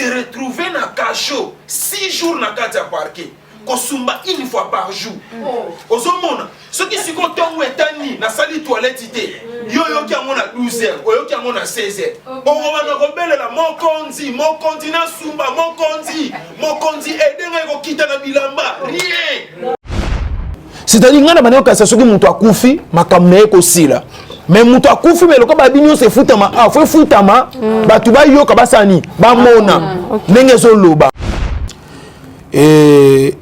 se retrouver na cachot 6 jours na kati ya parquet, kosumba une fois par jour. Ozomona soki sikoyo ntongo etani, nasali toilette te, yo oyoki yango na 12 heures, oyoki yango na 16 heures, okobanda kobelela mokonzi, mokonzi, nasumba, mokonzi, mokonzi, aide ngai kokita na bilamba, rien. C'est-à-dire ngai na bandi kokasa soki moto akufi, makambo na ye kosila. Mais moto akufi, mais lokola babi nyonso efutama, ah, fo efutama, bato bayoka, basala nini, bamona ndenge ezoloba.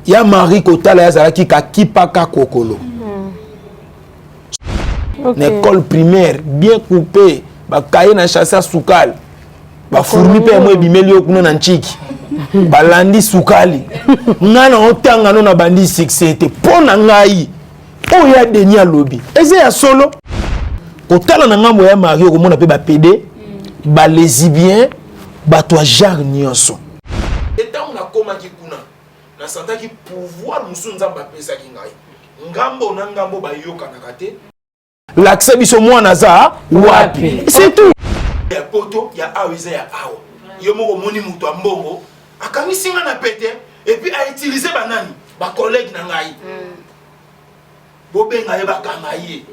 Ya Marie kotala ye azalaki kakipaka kokolo na école primaire, bien coupé, bakaye na chasse ya sukali, bafourmi mpe yango ebimeli yo kuna na ntiki, balandi sukali. Ngai na otanga no na bandi succès te mpo na ngai. Oyo ya Denis alobi eza ya solo. Kotala na ngambo ya Marie, okomona mpe bapédé, balesbiens, bato ya genre nyonso. Ntango nakomaki kuna, nasantaki pouvoir mosusu Nzambe apesaki ngai. Ngambo na ngambo bayokanaka te. Lakisa biso mwana aza wapi, c'est tout. Ya poto ya awa eza ya awa. Yo moko omoni moto ya mbongo akangisi nga na pete, et puis autiliser banani, bacollègue na ngai, bobenga ye, bakanga ye.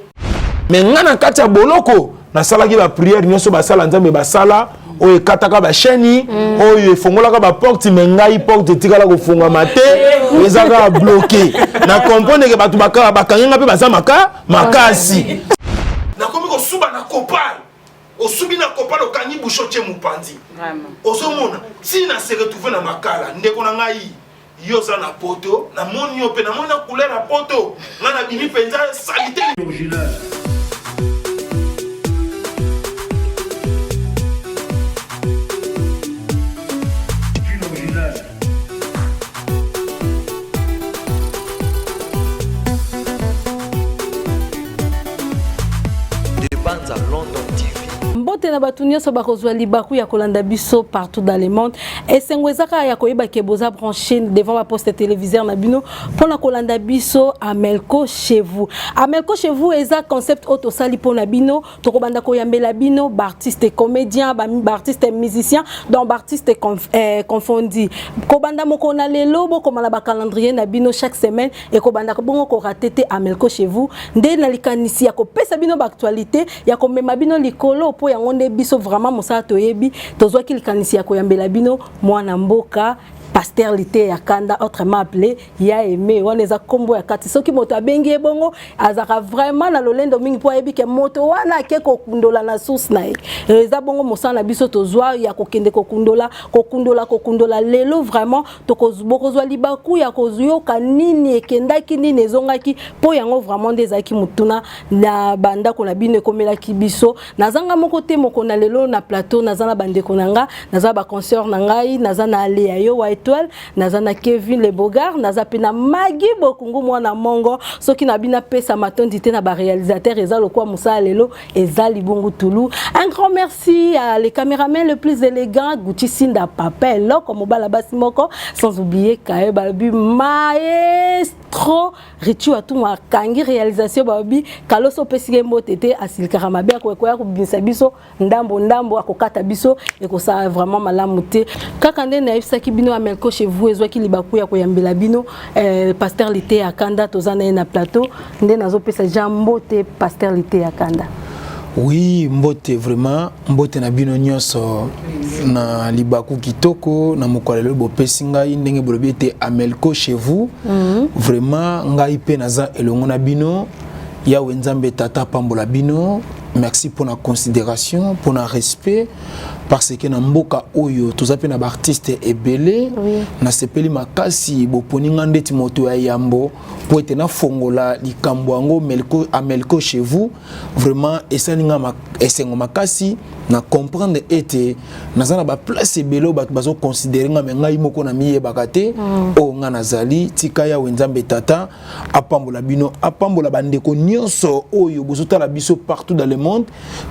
Mais nga na kati ya boloko nasalaki baprière nyonso basala Nzambe, basala oyo ekataka bachaînes, oyo efongolaka baporte. Mais ngai porte etikala kofungwama te, eza kaka bloqué. Na comprendre ke bato bakangi nga mpe baza maka makasi. Nakomi kosuba na kopal. Osubi na kopal, okangi bouche, otie mopanzi, ozomona ntina se retrouve na makala. Ndeko na ngai, yo oza na poto, namoni yo mpe namoni na couleur ya poto. Ngai nabimi mpenza saleté. Original. Une original. De Banza London TV. Mbote na bato nyonso bakozwa libaku ya kolanda biso partout dans le monde. Esengo eza kaka ya koyeba ke boza branché devant baposte téléviseur na bino mpona kolanda biso. Amelco chez vous, Amelco chez vous eza concept oyo tosali mpona bino. Tokobanda koyambela bino baartiste comédien, baartiste musicien, donc baartiste confondi. Kobanda mokolo na lelo, bokoma na bacalendrier na bino, chaque semaine ekobanda bongo korater te Amelco chez vous. Nde na likanisi ya kopesa bino baactualité, ya komema bino likolo, mpo yango nde biso vraiment mosala toyebi. Tozwaki likanisi ya koyambela bino mwana mboka pasteur Lite ya Kanda, autrement appelé Ya Aimé. Wana eza nkombo ya kati. Soki moto abengi ye bongo, azalaka vraiment na lolendo mingi, mpo ayebi ke moto wana ake kokundola na source na ye. Eza bongo mosala na biso tozwa ya kokende kokundola, kokundola, kokundola. Lelo vraiment bokozwa libaku ya koyoka nini ekendaki, nini ezongaki, mpo yango vraiment nde ezalaki motuna na bandako na bino ekomelaki biso. Nazanga moko te moko na lelo na plateau. Naza na bandeko na nga, naza na baconsoeur na ngai, naza na Alea yo wa Étoile, naza na Kevin Le Bogar, naza mpe na Magi Bokungu mwana mongo. Soki na bino apesa matondi te na baréalisateur, eza lokwa mosala lelo eza libungu tulu. Un grand merci à les caméramans le plus élégant, Gucci Sinda, papa eloko mobala basi moko, sans oublier Kaye balobi maestro Richu Atumu akangi réalisation. Balobi kaloso opesiki ye mbote te, asilikaka mabe, akoya kobimisa biso ndambo ndambo, akokata biso, ekosala vraiment malamu te. Kaka nde nayebisaki bino, Amelco chez vous ezwaki libaku ya koyambela bino pasteur Lite ya Kanda. Toza na ye na plateau. Nde nazopesa ja mbote, pasteur Lite ya Kanda. Oui, mbote vraiment, mbote na bino nyonso na libaku kitoko na mokolo lelo bopesi ngai. Ndenge bolobi ete Amelco chez vous, vraiment ngai mpe naza elongo na bino. Yawe Nzambe Tata apambola bino. Merci pour la considération, pour la respect, parce que na mboka oyo toza mpe na baartiste ebele. Nasepeli makasi boponi nga ndeti moto ya yambo po ete nafongola likambo yango Amelco chez vous. Vraiment esali nga esengo makasi na comprendre ete naza na baplace ebele oyo bato bazoconsidérer nga, mais ngai moko na miyebaka te oyo nga nazali. Tika Yawe Nzambe Tata apambola bino, apambola bandeko nyonso oyo bozotala biso partout dans le monde.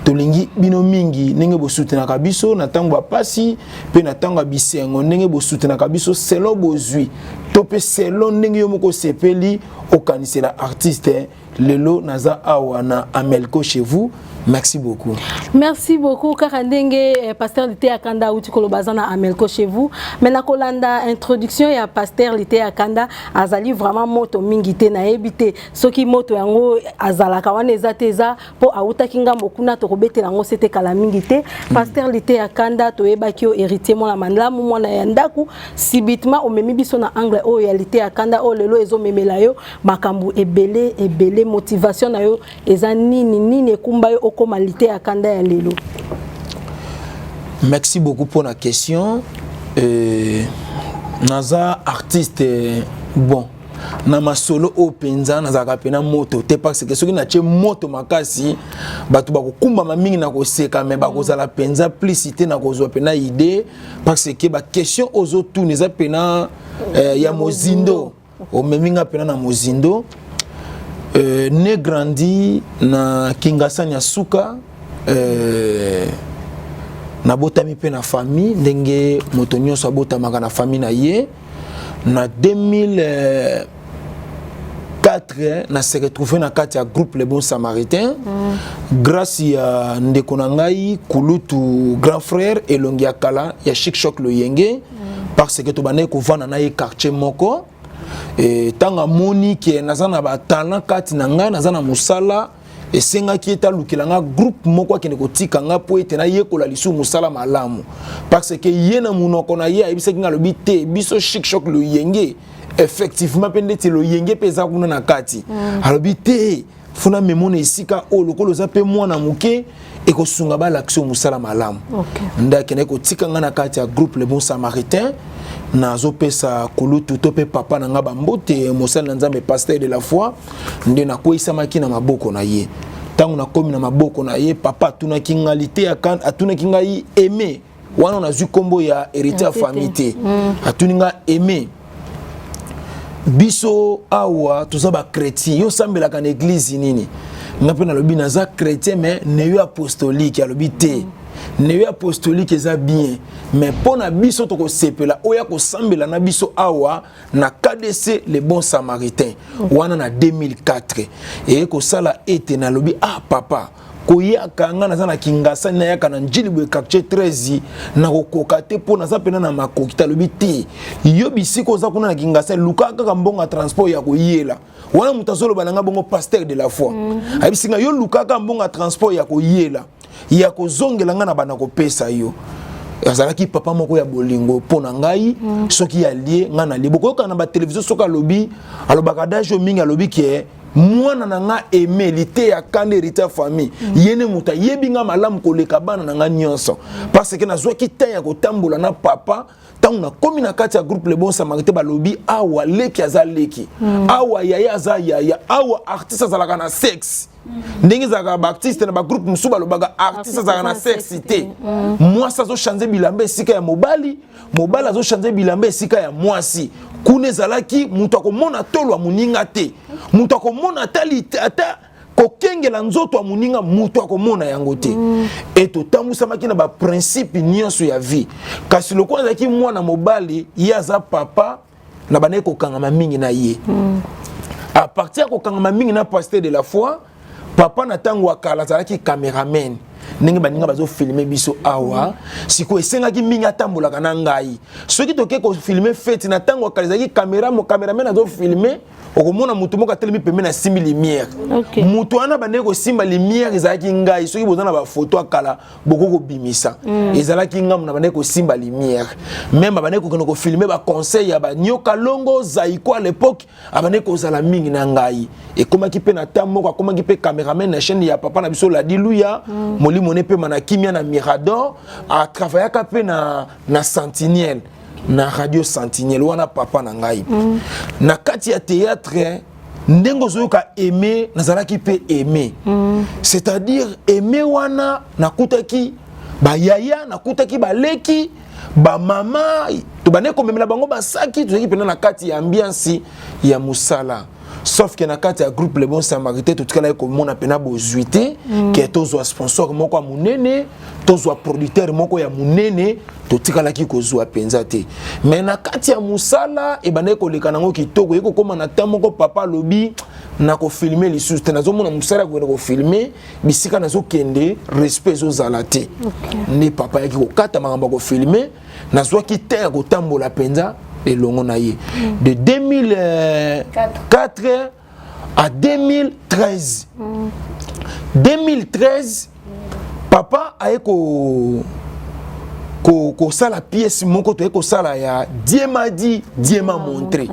Tolingi bino mingi ndenge bosutenaka biso na ntango ya pasi mpe na ntango ya bisengo, ndenge bosutenaka biso selo bozwi to mpe selo ndenge yo moko osepeli okanisela artiste. Lelo naza awa na Amelco chez vous. Merci beaucoup. Merci beaucoup kaka ndenge eh, pasteur Liteya Kanda auti koloba aza na Amelco chez vous. Mais na kolanda introduction ya pasteur Liteya Kanda azali vraiment moto mingi te, nayebi te soki moto yango azalaka wana eza te, eza mpo awutaki ngambo kuna, tokobetela yango sete kala mingi te. Pasteur Liteya Kanda, toyebaki yo héritier, mwana malamu, mwana ya ndako. Subitement omemi biso na angle oyo ya Liteya Kanda oyo lelo ezomemela yo makambo ebele ebele. Motivation na yo eza nini? Nini ekumba yo okóma Liteya Kanda ya lelo? Merci beaucoup pour la question. Naza artiste, bon, na masolo oyo mpenza nazalaka mpena moto te, parce que soki natie moto makasi, bato bakokumbama mingi na koseka, me bakozala mpenza plus te na kozwa mpena idée, parce que baquestion ozotuna eza mpena ya mozindo. Omemi nga mpena na mozindo. Né grandi na Kingasani ya suka, nabotami mpe na famille ndenge moto nyonso abotamaka na famille na ye. Na 2004 na se retrouvé na kati ya groupe Le Bon Samaritain, grâce ya ndeko na ngai kulutu, grand frère elongi ya kala ya Chic Choc Loyenge, parce que tobandaki kovanda na ye quartier moko. Ntango amoni ke naza na batalent kati na ngai, naza na mosala, esengaki ete alukela nga groupe moko akende kotika nga mpo ete nayekola lisusu mosala malamu, parce que ye na monoko na ye ayebisaki nga, alobi te, biso Chic Choc Loyenge, effectivement mpe ndeti loyenge mpe eza kuna na kati. Alobi te, funa memona esika oyo lokola oza mpe mwana moke, ekosunga balakisi oyo mosala malamu. Nde akendaki kotika nga na kati ya groupe Le Bon Samaritain. Nazopesa kulutu to mpe papa na nga bambote, mosali na Nzambe, pasteur de la foi. Nde nakweyisamaki na maboko na ye. Ntango nakomi na maboko na ye, papa atunaki ngai lite, atunaki ngai Aimé, wana nazwi nkombo ya héritier ya famille te. Atuni ngai: "Aimé, biso awa toza bachrétien, yo osambelaka na église nini?" Nga mpe nalobi naza chrétien mais néo apostolique. Alobi te, néo apostolique eza bien, mais mpo na biso tokosepela oyo akosambela na biso awa na KDC Le Bon Samaritain. Wana na 2004 eye kosala ete nalobi: "Ah papa, koyaka nga naza na Kingasani, nayaka na Njili boye, quartier 13, nakokoka te mpo naza mpena na makoki te." Alobi te, yo bisika oza kuna na Kingasani, luka kaka mbongo ya transport ya koyela wana. Moto azoloba na nga bongo, pasteur de la foi. Ayebisi nga: "Yo luka kaka mbongo ya transport ya koyela, ya kozongela, nga na banda kopesa yo." Azalaki papa moko ya bolingo mpo na ngai. Soki alie, ngai nalie. Bokoyoka na batelevizio, soki alobi, alobaka adage oyo mingi, alobi ke mwana na nga Aimé Liteya Kanda, héritier ya famille, ye nde moto ayebi nga malamu koleka bana na nga nyonso, parce que nazwaki temps ya kotambola na papa. Ntango nakomi na kati ya groupe Le Bon Samaritain, balobi awa leki aza leki, awa yaya aza yaya, awa artiste azalaka na sexe. Ndenge ezalaka, baartiste na bagroupe mosusu balobaka artiste azalaka na sexe te. Mwasi azochange bilamba esika ya mobali, mobali azochange bilamba esika ya mwasi. Kuna ezalaki moto akomona tolo ya moninga te, moto akomona ata kokengela nzoto ya moninga, moto akomona yango te. E totambusamaki na baprincipe nyonso ya vie. Kasi lokola azalaki mwana mobali, ye aza papa na bandaki kokangama mingi na ye. À partir ya kokangama mingi na pasteur de la foi, papa na ntango ya kala azalaki cameraman, ndenge baninga bazofilme biso awa. Sikoyo esengaki mingi atambolaka na ngai. Soki toke kofilme feti, na ntango ya kala ezalaki caméra, cameraman azofilme, okomona motu moko atelemi pembeni, asimbi lumière. Motu wana bandeki kosimba lumière ezalaki ngai. Soki boza na bafoto ya kala, boko kobimisa, ezalaki ngambo na bandeki kosimba lumière. Même abandeki kokende kofilme baconseil ya banyoka longo Zaiko à l'époque, abandeki kozala mingi na ngai. Ekomaki mpe na temps moko akomaki mpe cameraman na chaîne ya papa na biso Ladi Luya, molimo ne mpe na kimia, na Mirador. Atravaillaka mpe na Sentinelle, na radio Sentinelle wana, papa na ngai. Na kati ya théâtre, ndenge ozoyoka Aimé, nazalaki mpe Aimé, c'est-à-dire Aimé wana nakutaki bayaya, nakutaki baleki, bamama, tobandeki komemela bango basaki. Tozalaki mpena na kati ya ambiance ya mosala, sauf ke na kati ya groupe Le Bon Samaritain, totikalaki komona mpena bozwi te ke tozwa sponsor moko ya monene, tozwa producteur moko ya monene, totikalaki kozwa mpenza te. Mais na kati ya mosala ebandaki koleka nango kitoko. Ye kokóma na temps moko, papa alobi Nakofilme lisusu te, nazomona mosala ya kokende kofilme bisika nazokende, respect ezozala te. Nde papa ayaki kokata makambo ya kofilme, nazwaki te ya kotambola mpenza elongo na ye de 2004 à 2013. 2013, papa aye ko kosala pièce moko, toye kosala ya Dieu m'a dit, Dieu m'a montré.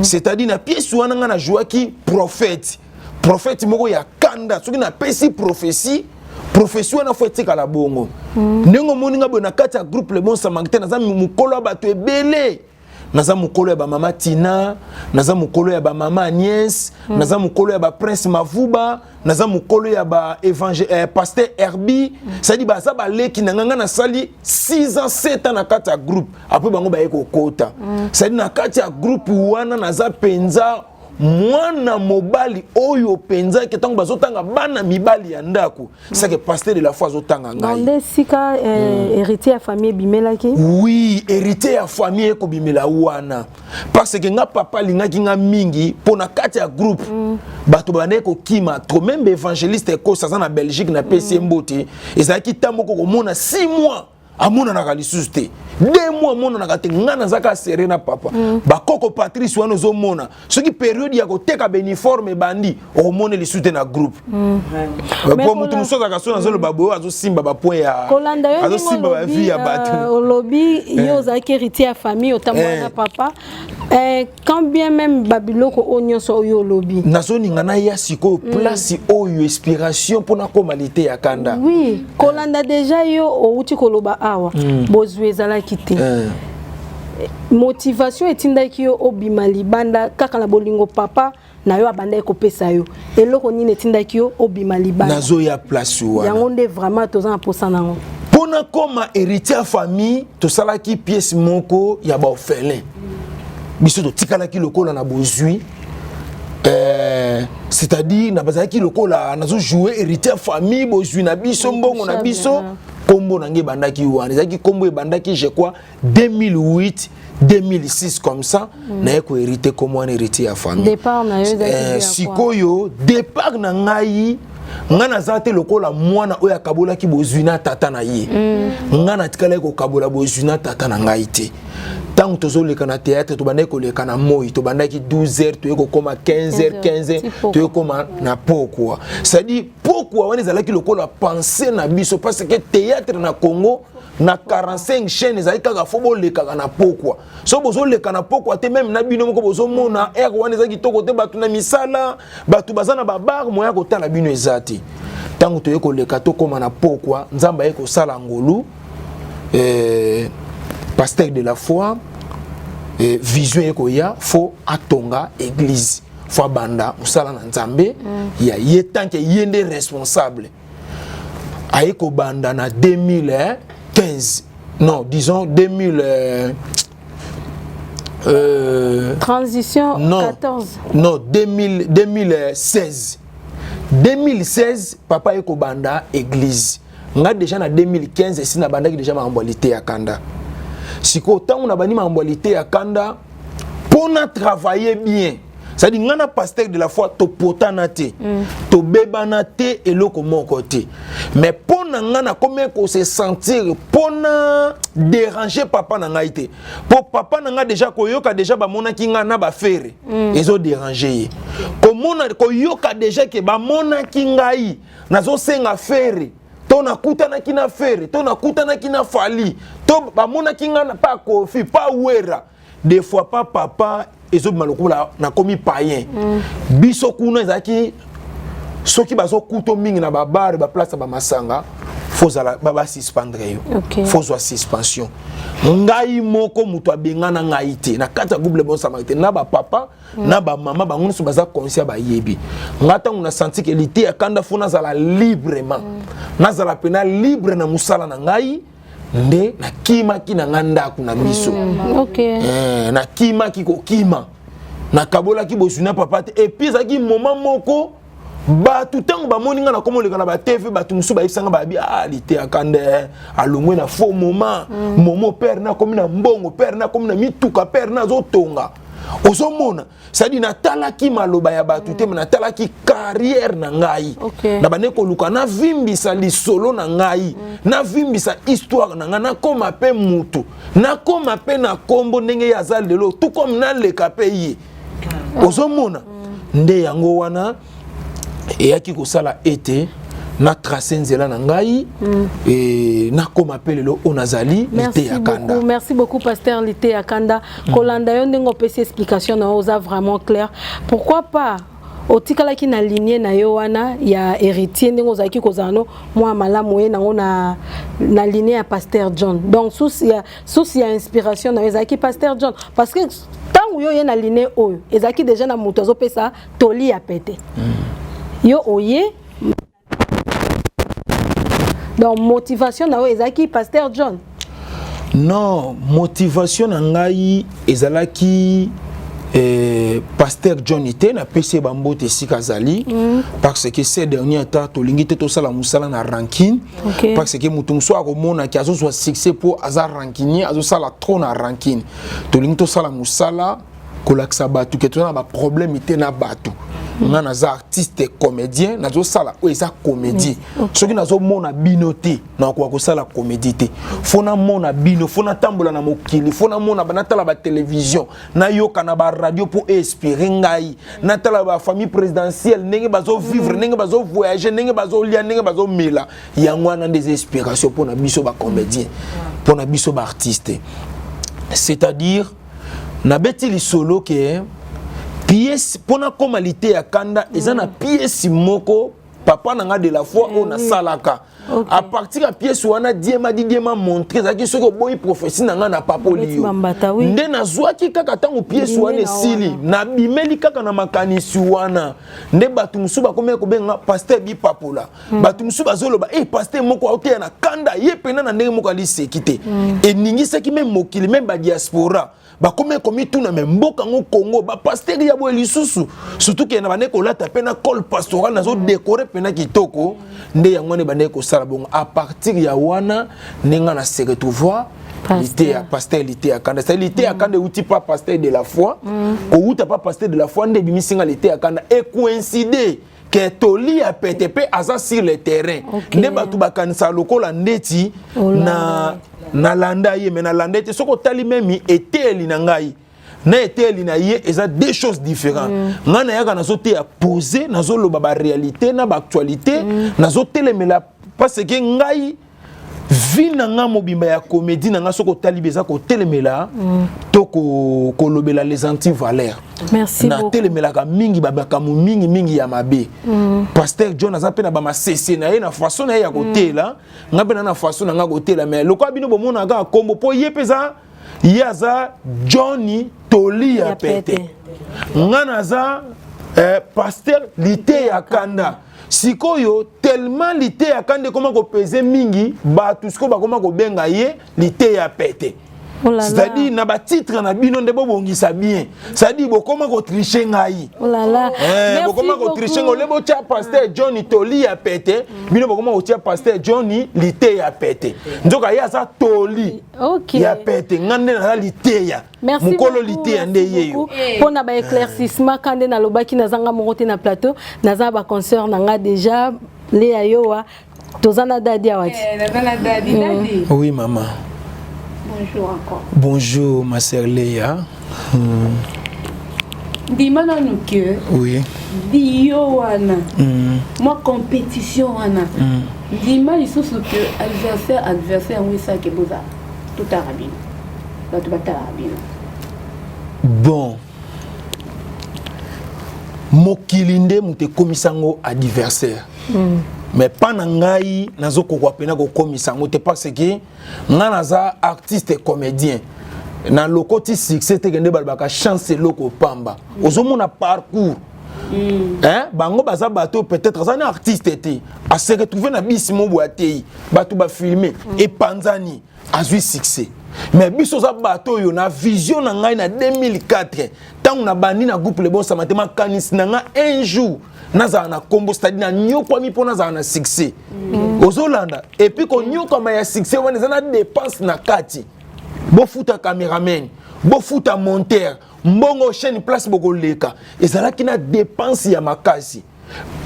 C'est-à-dire na pièce wana nga najouaki prophète, prophète moko ya kanda. Soki napesi prophétie, prophétie wana fo etikala bongo. Ndenge omoni nga boye na kati ya groupe Le Bon Samaritain, naza mokolo ya bato ebele. Naza mokolo ya bamama Tina, naza mokolo ya bamama Agnès, naza mokolo ya baprince Mavuba, naza mokolo ya ba pasteur Herbi. C'est-à-dire baza baleki na nga. Nga nasali 6 ans, 7 ans na kati ya groupe, après bango baye kokota. C'est-à-dire na kati ya groupe wana naza mpenza mwana mobali oyo mpenza ke ntango bazotanga bana mibali ya ndako, c'est que pasteur de la foi azotanga ngai. Nde esika héritier ya famille ebimelaki. Oui, héritier ya famille ekobimela wana, parce que nga papa alingaki nga mingi mpo na kati ya groupe bato babandaki kokima trop. Même baévangéliste Ekosi aza na Belgique, napesi ye mbote. Ezalaki ta moko komona 6 mois amonanaka lisusu te, 2 mois amonanaka te. Nga naza kaka serré na papa. Bakoko Patrice wana ozomona, soki période ya koteka bauniforme ebandi, okomona lisusu te na groupe. Po motu mosusu azalaka so nazoloba boye, azosimba bapoint ya Kolanda yo ndenge azosimba bavie ya bato. Olobi yo ozalaki héritier ya famille, otambola na papa. Quand bien même babiloko oyo nyonso oyo olobi, Nazoninga naya sikoyo place oyo inspiration mpona koma lite ya kanda. Oui, kolanda déjà yo outi koloba awa, bozwi ezalaki te. Motivation etindaki yo obima libanda kaka na bolingo papa na yo abandaki kopesa yo, eloko nini etindaki yo obima libanda? Nazoya place wana. Yango nde vraiment toza na posa nango. Mpona koma héritier ya famille, tosalaki pièce moko ya baorphelin. Biso totikalaki lokola na bozwi, c'est-à-dire na bazalaki lokola nazojoue héritier ya famille, bozwi na biso, mbongo na biso. Nkombo na ngai ebandaki wana, ezalaki nkombo ebandaki, je crois, 2008, 2006 comme ça. Naye kohérite nkombo wana, héritier ya famille. Départ na yo ezalaki ya quoi? Sikoyo départ na ngai, ngai naza te lokola mwana oyo akabolaki bozwi na tata na ye. Ngai natikalaki kokabola bozwi na tata na ngai te. Ntango tozoleka na théâtre, tobandaki koleka na moi, tobandaki 12 heures, toye kokóma 15 heures, 15 heures toye kokóma na pokwa. C'est-à-dire pokwa wana ezalaki lokola pensée na biso, parce que théâtre na Congo na 45 chaîne ezalaki kaka fo bolekaka na pokwa. So bozoleka na pokwa te, même na bino moko bozomona heure wana eza kitoko te. Bato na misala, bato baza na babar, moya kotala bino eza te. Ntango toye koleka, tokóma na pokwa, Nzambe aye kosala ngolu. Pasteur de la foi, vision ekoya, fo atonga église, fo abanda mosala na Nzambe ya ye tant que ye nde responsable. Aye kobanda na 2015, non, disons 2000 Transition. Non. 14. Non, 2000, 2016. 2016 papa ye kobanda église. Nga déjà na 2015 esi nabandaki déjà makambo ya lite ya kanda. Sikoyo ntango nabandi makambo ya lite ya kanda, mpo na travailler bien, c'est-à-dire nga na pasteur de la foi topotana te, tobebana te, eloko moko te. Mais mpo na nga nakomi kose sentir mpo na déranger papa na ngai te, mpo papa na ngai déjà koyoka déjà bamonaki nga na baFerre, ezodéranger ye. Komona, koyoka déjà ke bamonaki ngai nazosenga Ferre, to nakutanaki na Ferre, to nakutanaki na Fally, to bamonaki ngai pa Kofi, pa Wera, des fois pa papa ezobima lokola nakomi païen. Biso kuna ezalaki soki bazokuta mingi na babar, baplace ya bamasanga, fozala basuspendre yo. Fozwa suspension. Ngai moko moto abengana ngai te na kati ya groupe Le Bon Samaritain, na bapapa na bamama, bango nyonso baza conscient, bayebi nga. Ntango nasanti ke lite ya kanda, fo nazala librement, nazala mpena libre na mosala na ngai, nde nakimaki na ngai ndako na biso. Nakimaki kokima, nakabolaki bozwi na papa te. Et puis ezalaki moment moko bato ntango bamoni nga nakoma oleka na baTV, bato mosusu bayebisanga, babi: "Ah, liteyaka nde alongwe na faux moment." Momo père nakomi na mbongo, père nakomi na mituka, père nazotonga. Ozomona, c'est-à-dire natalaki maloba ya bato te, me natalaki carrière na ngai. Na bande koluka navimbisa lisolo na ngai, navimbisa histoire na ngai, nakóma mpe mutu, nakóma mpe na nkombo ndenge ye aza lelo, tout comme naleka mpe ye. Ozomona nde yango wana eyaki kosala ete na trace nzela na ngai e nakóma mpe lelo oyo nazali, Liteya Kanda. Merci beaucoup, pasteur Liteya Kanda. Kolanda yo ndenge opesi explication na yo, oza vraiment clair. Pourquoi pas otikalaki na ligne na yo wana ya héritier, ndenge ozalaki kozala no mwa malamu ye nango na ligne ya pasteur John? Donc source ya inspiration na yo ezalaki pasteur John, parce que ntango yo ye na ligne oyo, ezalaki déjà na moto azopesa toli ya pete. Yo oye, donc motivation na yo ezalaki pasteur John? Non, motivation na ngai ezalaki pasteur John te. Napesi ye bambote esika azali, parce que ces derniers temps tolingi te tosala mosala na rancune, parce que moto mosusu akomonaki azozwa succès mpo aza rancunier, azosala trop na rancune. Tolingi tosala mosala kolakisa bato ke toza na baproblème te na bato. Nga naza artiste comédien, nazosala oyo eza comédie. Soki nazomona bino te, nakoka kosala comédie te. Fo namona bino, fo natambola na mokili, fo namona, natala batelevizio, nayoka na baradio mpo einspire ngai, natala bafamille présidentielle ndenge bazovivre, ndenge bazovoyage, ndenge bazolia, ndenge bazomela. Yango wana nde eza inspiration mpo na biso bacomédien, mpo na biso baartiste. C'est-à-dire nabeti lisolo ke pièce mpo nakóma Liteya Kanda eza na pièce moko, papa na nga de la foi, oyo nasalaka. À partir ya pièce wana, diema di diema montre ezalaki soki oboyi prophétie na nga na papoli yo. Nde nazwaki kaka ntango pièce wana esili, nabimeli kaka na makanisi wana nde bato mosusu bakomi kobenga pasteur Bipapola. Bato mosusu bazoloba e pasteur moko aoteya na kanda ye mpena na ndenge moko aliseki te. Eningisaki même mokili, même badiaspora bakomi komituna: me mboka yango Congo, bapasteur ya boye lisusu? Surtout ke na bandeki kolata mpe na col pastoral, nazodécorer mpena kitoko. Nde yango wana ebandeki kosala bongo. À partir ya wana ndenge na se retrouver Liteya, pasteur Liteya Kanda. C'est Liteya Kanda euti pa pasteur de la foi. Kouta pa pasteur de la foi nde ebimisi nga Liteya Kanda. Ecoïncide ke toli ya pete mpe aza sur le terrain. Nde bato bakanisaka lokola ndeti na nalanda ye, me nalanda ye te. Soki otali même eteyeli na ngai na eteyeli na ye, eza deux choses différentes. Ngai nayaka, nazoteya pose, nazoloba baréalité na baactualité, nazotelemela, parce que ngai vie na nga mobimba ya comédie na nga, soki otali bi, eza kotelemela to kolobela les antivaleurs. Natelemelaka mingi bamakambo mingi mingi ya mabe. Pasteur John aza mpe na bamasese na ye, na façon na ye ya kotela. Nga mpe na façon na nga kotela, mais lokola bino bomonaka kombo mpo ye mpe eza, ye aza Johnny Toli ya pete, nga naza pasteur Liteya Kanda. Sikoyo tellement Liteya Kanda ekoma kopese mingi, bato sikoyo bakoma kobenga ye Liteya Pete. Oh là là. C'est-à-dire na batitre na bino nde bobongisa bien, c'est-à-dire bokoma kotriche ngai. Oh là là. Eh, Merci bokoma kotriche ngai. beaucoup. Ole botia pasteur Johnny Toli ya pete, bino bokoma kotia pasteur Johnny Liteya Pete. Nzoka ye aza Toli ya pete, nga nde naza Liteya. Merci. Mokolo Liteya nde ye yo. Mpona baéclaircissement ka nde nalobaki, nazanga moko te na plateau, naza baconcert na nga déjà Leya yowa, toza na dadi awa ti. Naza na dadi, dadi. Oui, maman. Bonjour encore. Bonjour, ma sœur Léa. Ndima nanu ke dio wana, mwa compétition wana, ndima lisusu ke adversaire yango esalaki boza totala bino, bato batalaka bino. Bon, mokili nde moto ekomisa yango adversaire, mais mpa na ngai nazokoka mpena kokomisa yango te, parce que ngai naza artiste comédien, nalokoti succès te. Kende balobaka chance eloko pamba, ozomona parcours. Hein? Bango baza bato, peut-être aza na artiste te, ase retrouve na bisi mo boye, atei bato bafilme, epanzani, azwi succès. Mais biso oza bato oyo na vision na ngai na 2004, ntango nabandi na groupe Le Bon Samaritain, makanisi na ngai un jour nazala na kombo, c'est-à-dire nanyokwami mpo nazala na succès. Ozolanda? Et puis konyokwama ya succès wana eza na dépense na kati: bofuta cameraman, bofuta monteur. Mbongo chaîne place bokoleka ezalaki na dépense ya makasi.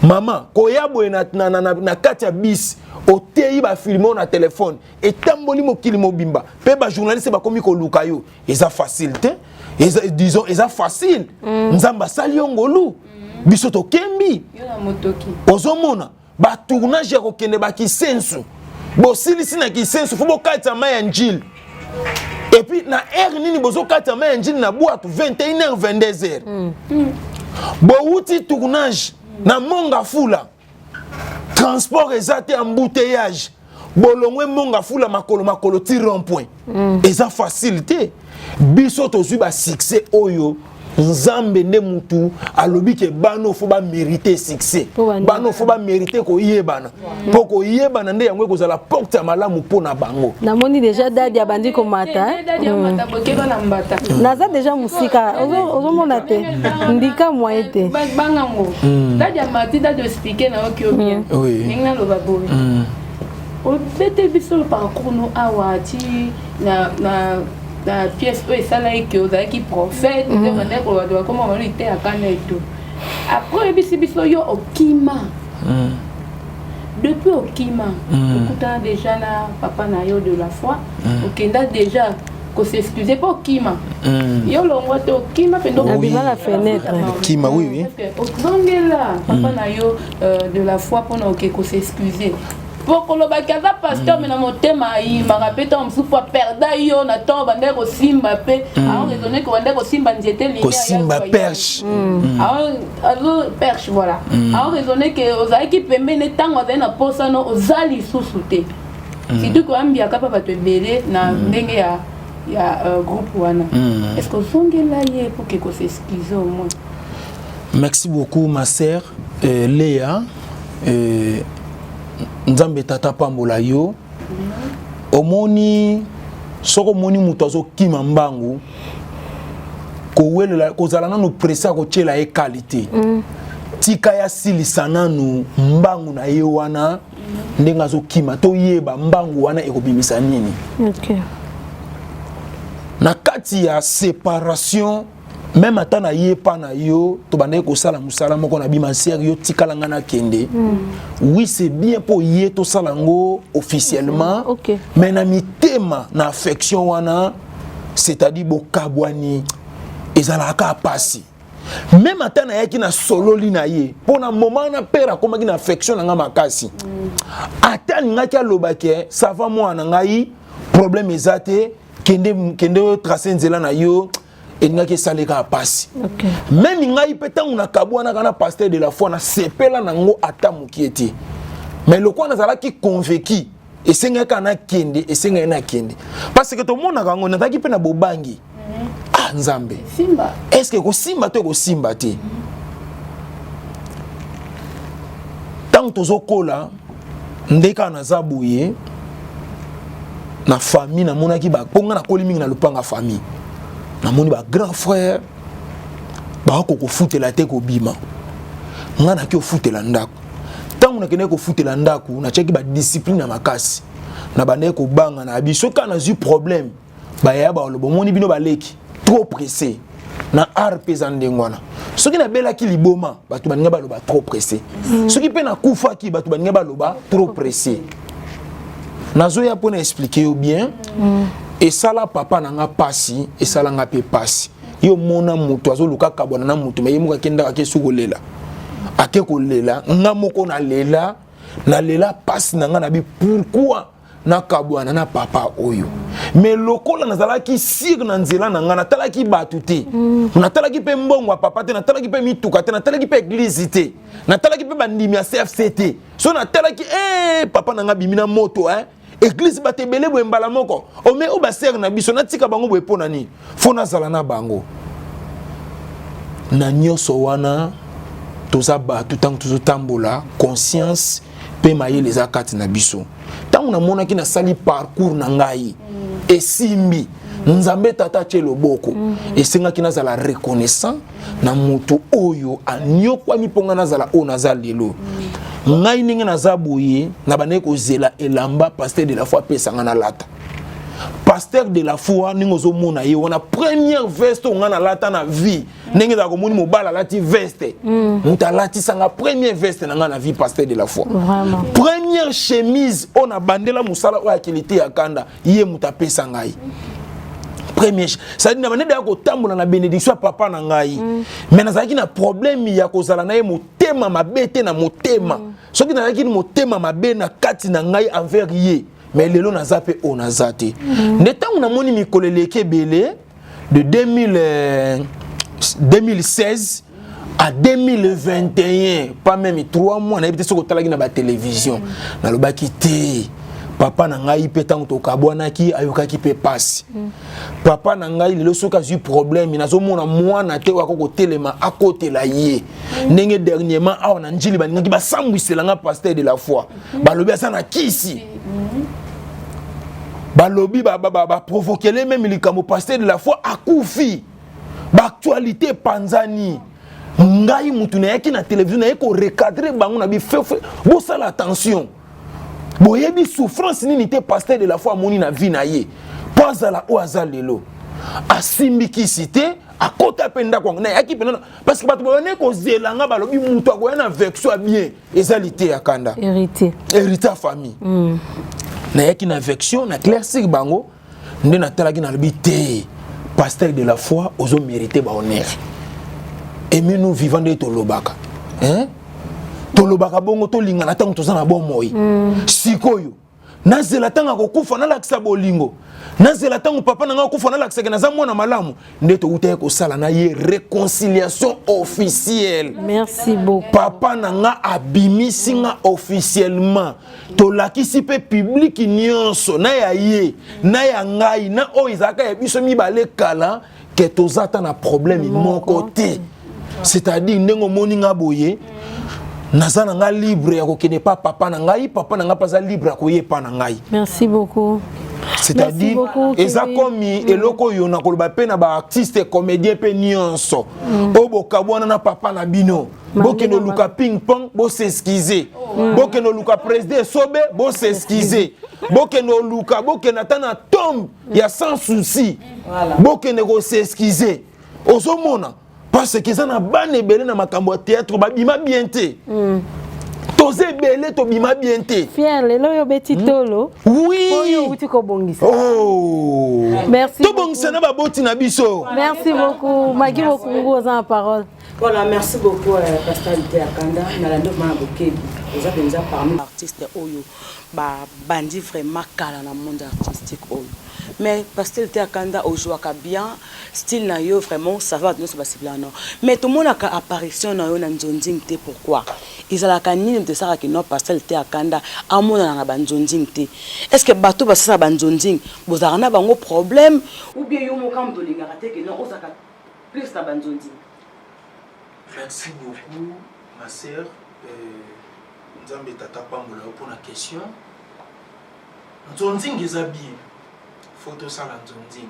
Mama koya boye na, na, na, na, na kati ya bus, oteyi bafilme oyo na telefone, etamboli mokili mobimba, mpe bajournaliste bakomi koluka yo. Eza facile te, eza, disons eza facile. Nzambe asali yo ngolu. Biso tokembi. Ozomona batournage ya kokende bakisensu, bosilisi na kisensu, fo bokatisa mai ya Njili. Et puis na heure nini bozokatisa mai ya Njili? Na bwatu 21h, 22h. Bowuti tournage na Monga Fula, transport eza te, embouteillage, bolongwe Monga Fula makolo makolo ti rond point. Eza facile te. Biso tozwi basuccès oyo, Nzambe nde mutu alobi ke bano fo bamérite succès, bano fo bamérite koyebana, mpo koyebana nde yango ekozala porte ya malamu mpo na bango. Namoni déjà dadi abandi komata. Naza déjà mosika, ozomona te, ndika moye te. Bangango dadi amati, dadi oexpliquer na yoki yo bien. Ndenge naloba boye, obete biso parcours no awa ti na pièce oyo esalaki ke ozalaki prophète, nde bandaki koloba to bakoma bano eteyaka na eto. Après oyebisi biso yo okima. Depuis okima, okutana déjà na papa na yo de la foi, okenda déjà kos'excuser mpo okima. Yo longwa te, okima mpenza. Abima na fenêtre. Kima, oui. Ozongela papa na yo de la foi mpona oke kos'excuser, po kolobaki aza pasteur, me na motema ayimaka mpe ntango mosusu aperda yo na ntango bandaki kosimba, mpe aoraisonner ke bandaki kosimba nzete. Kosimba perche. Azo perche, voilà. Aoraisonner ke ozalaki pembeni ntango azali na posa no, oza lisusu te, surtout ke oyambiaka mpa bato ebele na ndenge ya groupe wana. Est ce que ozongela ye pour ke kos'excuser au moins? Merci beaucoup, ma sœur Léa. Nzambe tata pambola yo. Omoni, soki omoni moto azokima mbangu, kowelela kozala nanu pressé ya kotiela ye qualité. Tika ya silisa nanu mbangu na ye wana ndenge azokima, toyeba mbangu wana ekobimisa nini. Na kati ya séparation, même ata na ye pa na yo, tobandaki kosala mosala moko na bima sere, yo tikala nga nakende. Oui, c'est bien mpo ye tosala yango officiellement, mais na mitema, na affection wana, c'est-à-dire bokabwani ezalaka kaka pasi. Même ata nayaki na sololi na ye, mpo na moment wana père akomaki na affection na nga makasi. Ata alingaki alobaki: "Ça va, mwana na ngai, problème eza te, kende, kende trace nzela na yo", elingaki esaleka pasi. Même ngai mpe, ntango nakabwanaka na pasteur de la foi, nasepela nango ata mokie te, mais lokola nazalaki convaincu, esengaki kaka nakende, esengaki nakende, parce que tomonaka yango. Nazalaki mpe na bobangi: ah Nzambe, est ce que ekosimba to ekosimba te? Ntango tozokola nde kaka naza boye na famille, namonaki, mpo nga nakoli mingi na lopanga famille, namoni bagrand frère bakoki kofutela te kobima. Nga naki ofutela ndako. Ntango nakendaki kofutela ndako, natiaki badiscipline ya makasi na bandaki kobanga na biso. Kaka nazwi problème, bayaya baloba: "Omoni bino baleki trop pressé." Na art mpe eza ndenge wana. Soki nabelaki liboma, bato baninga baloba trop pressé. Soki mpe nakufaki, bato baninga baloba trop pressé. Nazoya mpo na expliquer yo bien. Esala papa na nga pasi, esala nga mpe pasi. Yo mona moto azoluka kabwana na moto, me ye moko akendaka, ake su kolela, ake kolela. Nga moko nalela, nalela pasi na nga na bi pourquoi nakabwana na papa oyo. Me lokola nazalaki sûr na nzela na ngai, natalaki bato te, natalaki mpe mbongo ya papa te, natalaki mpe mituka te, natalaki mpe église te, natalaki mpe bandimi ya CFC te. So natalaki eh, papa na ngai bimi na moto eh? Église bato ebele boye mbala moko ome oyo basere na biso, natika bango boye mpo na nini? Fo nazala na bango na nyonso wana. Toza bato, ntango tozotambola, conscience mpe mayele eza kati na biso. Ntango namonaki nasali parcours na ngai, esimbi, Nzambe tata atie loboko, esengaki nazala reconnaissant na moto oyo anyokwami mpo ngai nazala oyo naza lelo. Ngai ndenge naza boye, na bandaki kozela elamba pasteur de la foi apesanga nalata. Pasteur de la foi, ndenge ozomona ye wana, première veste oyo ngai nalata na vie, ndenge ezalaka komoni mobali alati veste, moto alatisanga première veste na ngai na vie, pasteur de la foi. Vraiment. Première chemise oyo nabandela mosala oyo akili te ya kanda, ye moto apesa ngai premier. C'est-à-dire na bandede ya kotambola na bénédiction ya papa na ngai, mais nazalaki na problème ya kozala na ye motema mabe te na motema. Soki nazalaki motema mabe na kati na ngai envers ye, mais lelo naza mpe oyo naza te. Nde ntango namoni mikolo eleki ebele, de 2000, 2016 à 2021, pas même 3 mois, nayebi te soki otalaki na batélévision, nalobaki te papa na ngai mpe ntango tokabwanaki ayokaki mpe pasi. Papa na ngai lelo soki azwi problème, nazomona mwana te oyo akoki kotelema akotela ye. Ndenge dernièrement awa na Njili balingaki basambwisela nga pasteur de la foi, balobi aza na kisi, balobi baprovoquele même likambo, pasteur de la foi akufi, baactualité epanzani. Ngai mutu nayaki na télévision, naye korecadrer bango na bifefe: bosala attention, boyebi souffrance nini te pasteur de la foi amoni na vie na ye mpo azala oyo aza lelo. Asimbi kisi te, akota mpe ndako yango nayaki mpena, parce que bato babandi kozela nga, balobi mutu akoya na version ya bien eza lite ya kanda. Héritier. Héritier ya famille. Nayaki na version na claircir bango. Nde natalaki, nalobi te, pasteur de la foi ozomérite bahonneur. Aimez nous vivant, nde tolobaka, hein? Tolobaka bongo, tolingana ntango toza na bomoi. Sikoyo nazela ntango akokufa nalakisa bolingo, nazela ntango papa na ngai akufa nalakisaka naza mwana malamu? Nde toutaki kosala na ye réconciliation officielle. Merci beaucoup. Papa na nga abimisi nga officiellement, tolakisi mpe public nyonso, na ya ye na ya ngai na oyo ezalaka ya biso mibale kala, ke toza ata na problème moko te. C'est-à-dire ndenge omoni nga boye, naza na nga libre ya kokende pa papa na ngai, papa na ngai mpe aza libre ya koyepa na ngai. Merci beaucoup. C'est-à-dire eza komi eloko oyo nakoloba mpe na baartiste comédien mpe nyonso oyo bokabwana na papa na bino, bokende oluka ping pong, bos'excuse, bokende oluka président Esobe, bos'excuse, bokende oluka, bokende ata na tombe ya Sans Souci, bokende kos'excuse. Ozomona, parce que eza na bana ebele na makambo ya théâtre babima bien te. Toza ebele tobima bien te. Fier lelo oyo obeti tolo. Oui. Oyo outi kobongisa. Oh. Merci. Tobongisa na baboti na biso. Merci beaucoup. Magi Bokungu, oza na parole. Voilà, merci beaucoup, Pasteur Lite Akanda. Nalandi vraiment na bokebi. Oza mpenza parmi artiste oyo babandi vraiment kala na monde artistique oyo. Mais Pasteur Lite Akanda, ojouaka bien, style na yo vraiment ça va, bato nyonso basepelaka na yo. Mais tomonaka apparition na yo na nzonzing te, pourquoi? Ezalaka nini moto esalaka no Pasteur Lite Akanda amonana na banzonzing te? Est ce que bato basalaka banzonzing bozalaka na bango problème, ou bien yo moko moto olingaka te ke non, ozalaka plus na banzonzing? Merci beaucoup, ma sœur. Nzambe tata pambola yo mpona question. Nzonzingi eza bien, faut tosala nzonzingi,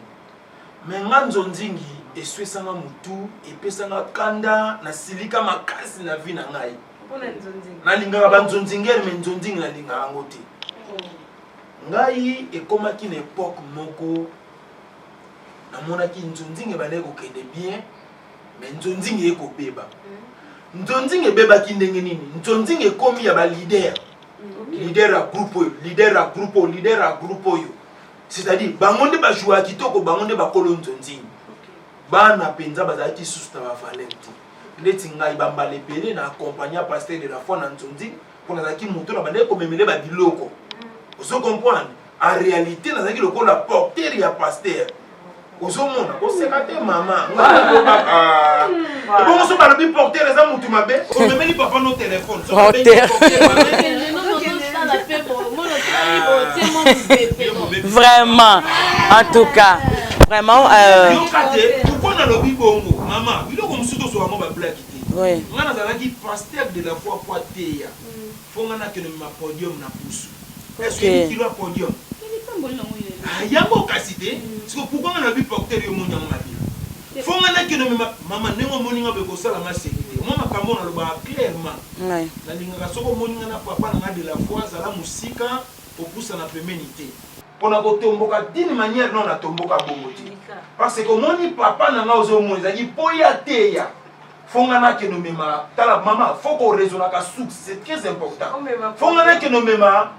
mais nga nzonzingi eswesanga motu, epesanga kanda, nasilika makasi na vie na ngai. Nalingaka banzonzingere, mais nzonzingi nalingaka yango te. Ngai ekomaki na époque moko, namonaki nzonzingi ebandaki kokende bien, mais nzonzingi ekobeba. Nzonzingi ebebaki ndenge nini? Nzonzingi ekomi ya baleader, leader ya groupe oyo, leader ya groupe oyo, leader ya groupe oyo. C'est-à-dire bango nde bajouaka kitoko, bango nde bakolo nzonzingi. Bana mpenza bazalaki susu na bavaleur te. Ndeti ngai, bambala ebele na accompagna pasteur de la foi na nzonzingi, mpo nazalaki moto na bandaki komemele babiloko. Ozo comprendre, en réalité nazalaki lokola porteur ya pasteur. Ozomona, koseka te mama, ngai nalobaka ebongo. So balobi porteur eza motu mabe, omemeli papa no telefone. So babengi Porteur. porteur mabe. Vraiment, en tout cas, vraiment. Yoka te, pourquoi nalobi bongo mama? Biloko mosusu tozwa yango bablague te. Ngai nazalaki pasteur de la foi po ateya, faut ngai nakende mema podium na pusu. Est-ce que kilo ya podium? Ah, yango kasi te. Siko pourquoi ngai nalobi porteur, yo omoni yango mabe? Faut ngai nakende mema mama. Ndenge omoni nga boye, kosala nga seki te. Mwa makambo oyo nalobaka clairement. Nalingaka soki omoni nga na papa na nga de la foi, azala mosika, kopusana pembeni te. Pona kotomboka d'une manière non natomboka bongo te. Parce que omoni papa na nga ozomona ezalaki po ye ateya. Fo nga nakende omema tala mama fo ko raisonnaka source c'est très important. Fo nga nakende omema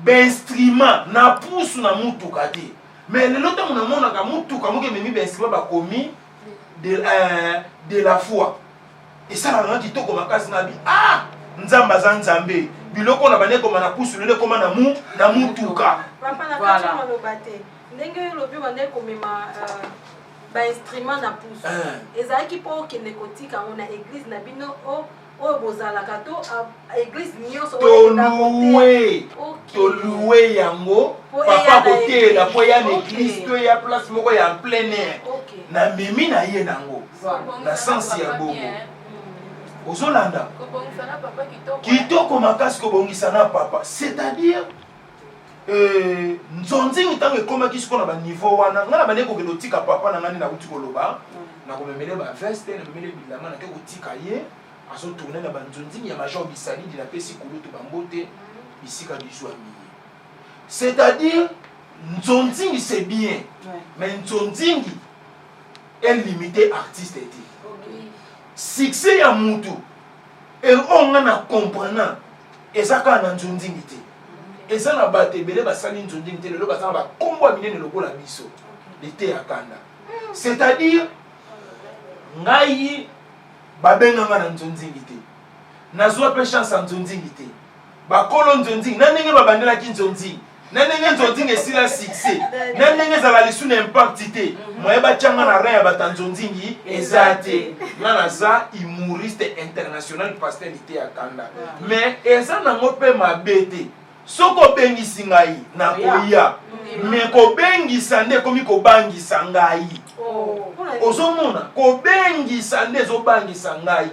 ba instrument na pusu na mutuka te. Mais lelo ntango namonaka mutuka moko ememi ba instrument bakomi de, euh, de la foi esalaka nga kitoko makasi na bi ah nzambe aza nzambe biloko na bande ekoma na pusu lelo ekoma na mu na mutuka papa na kati maloba te ndenge oyo olobi obandaki komema euh, bainstrument na pusu eh. ezalaki mpo okende kotika yango na eglise na bino oyo bozalaka to eglise nyonso tolue tolue yango papa koteyela mpo eya na eglise to eya place moko ya plein air namemi na ye nango na sens ya bongo ozolanda kitoko makasi kobongisa na papa c'est-à-dire euh, nzonzingi ntango ekomaki sikoyo na baniveau wana ngai na bandeki kokende kotika papa na ngai nde nakuti koloba nakomemele baveste namemele bilamba nake kotika ye azotourne na banzonzingi ya major bisalidi napesi kulutu bambote bisika bizwami ye c'est-à-dire nzonzingi c'est bien mais nzonzingi elimite artiste te succès ya mutu oyo nga na comprena eza kaka na nzonzingi te eza na bato ebele basali nzonzingi te lelo baza na bakombo ya minene lokola biso liteya kanda c'est-à-dire ngai babenga nga na nzonzingi te nazwa mpe chance ya nzonzingi te bakolo nzonzingi na ndenge babandelaki nzonzingi na ndenge nzonzingi esila succès na ndenge ezala lisu na impact te moye batya nga na rein ya bato ya nzonzingi eza te nga naza humoriste international pasteur liteya kanda mais eza nango mpe mabe te soki obengisi ngai nakoya me kobengisa nde ekomi kobangisa ngai oh. ozomona kobengisa nde ezobangisa ngai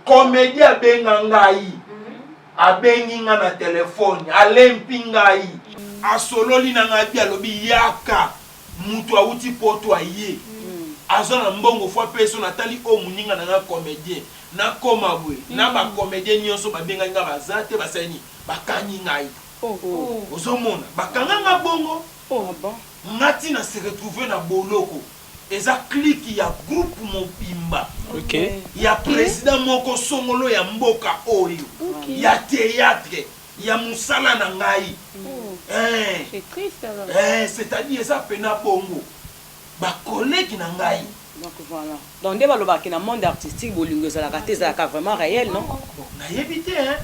komedi abenga ngai mhm. abengi ngai na telefone alempi ngai asololi na ngai bi alobi yaka moto awuti poto aye mm. aza na mbongo fo apeso natali oyo moninga na ngai comédien nakoma boye na bacomédien nyonso babengaki ngai baza te basali nini bakangi ngai oh, oh. ozomona bakanga nga bongo oh. ah nga ti na se retrouve na boloko eza clique ya groupe mobimba okay. ya président moko songolo ya mboka oyo okay. ya théâtre ya mosala na ngai oh. eh. eh, c'est-à-dire eza pena bongo ba collègues na ngai. Donc voilà. Donc nde balobaka ke na monde artistique bolingo ezalaka te ezalaka vraiment réel non? Bon, nayebi te hein.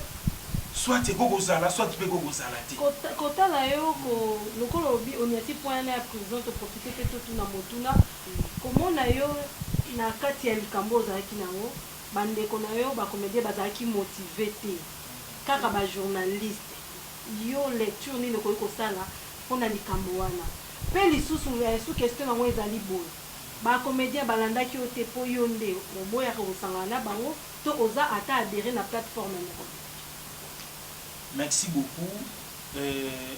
Soit ekoki kozala soit mpe ekoki kozala te. Kotala yo ko lokola olobi oniati point wana ya prison to profiter mpe totuna motuna komona yo na kati ya likambo oyo ozalaki na yango ba ndeko na yo ba comediens bazalaki motive te kaka ba journalistes yo lecture nini okoki kosala pona likambo wana Pe lisusu sous question na ngo ezali boye ba comediens balandaki yo te po yo nde oboyaka kosangana na bango to oza ata adhere na plate forme moko te? Merci beaucoup euh,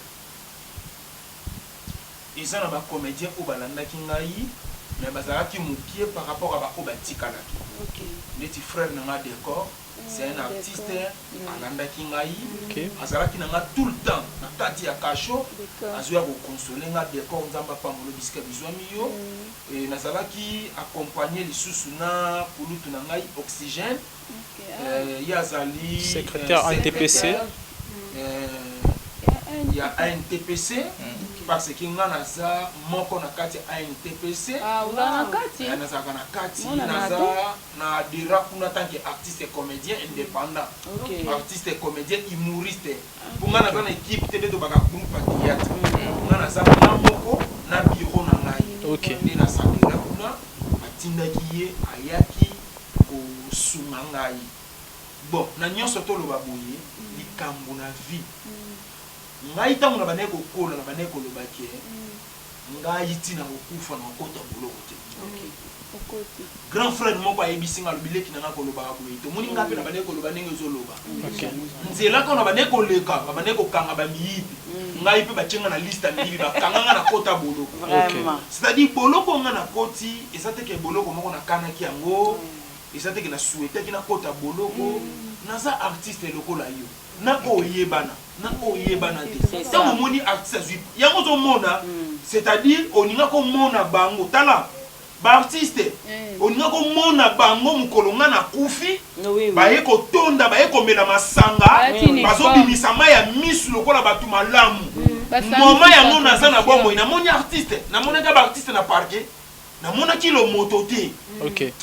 eza na ba comediens oyo balandaki ngai mais bazalaki mukie par rapport ya ba oyo batikalaki okay. Neti frère na nga Decor c'est un artiste alandaki ngai azalaki na nga tout le temps na kati ya cachot azoya kokonsole nga decor nzambe apambola bisika bizwami yo mm. nazalaki accompagne lisusu na kulutu na ngai oxygène euh, ye azali secrétaire euh, antpc euh, ya antpc mm. parce que nga naza moko na kati ya antpc ah, nazalaka na kati naza Na adhera kuna tant que artiste comedien independant okay. Artiste comedien humoriste po nga naza na equipe te nde tobaka groupe ya théâtre mm. Nga naza nga moko na bureau na ngai okay. Nde nasadera kuna batindaki ye ayaki kosunga ngai bon na nyonso toloba boye likambo na vie mm. Ngai ntango na bandaki kokola na bandaki koloba ke mm. Ngai ti na kokufa na kokota boloko te. Grand frère moko ayebisi nga alobi leki na nga kolobaka boye te. Omoni nga pe na bandaki koloba ndenge ozoloba. Nzela kaka na bandaki koleka ba bandaki kokanga ba miyibi. Ngai pe batie nga na liste ya miyibi bakanga nga na kota boloko. C'est-à-dire boloko nga na koti eza te ke boloko moko nakanaki yango. Eza te ke na souhaitaki nakota boloko. Naza artiste lokola yo. Na oyo oyebana na oyo oyebana te. Tango omoni artiste azui yango ozo mona c'est à dire olinga ko mona bango tala ba artiste olinga ko mona bango mukolo nga na kufi baye kotonda baye komela masanga bazo bimisa mayi ya misu lokola batu malamu moment yango naza na bomoi namoni artiste namonaki ba artiste na parquet Namonaki lomoto te. Ok.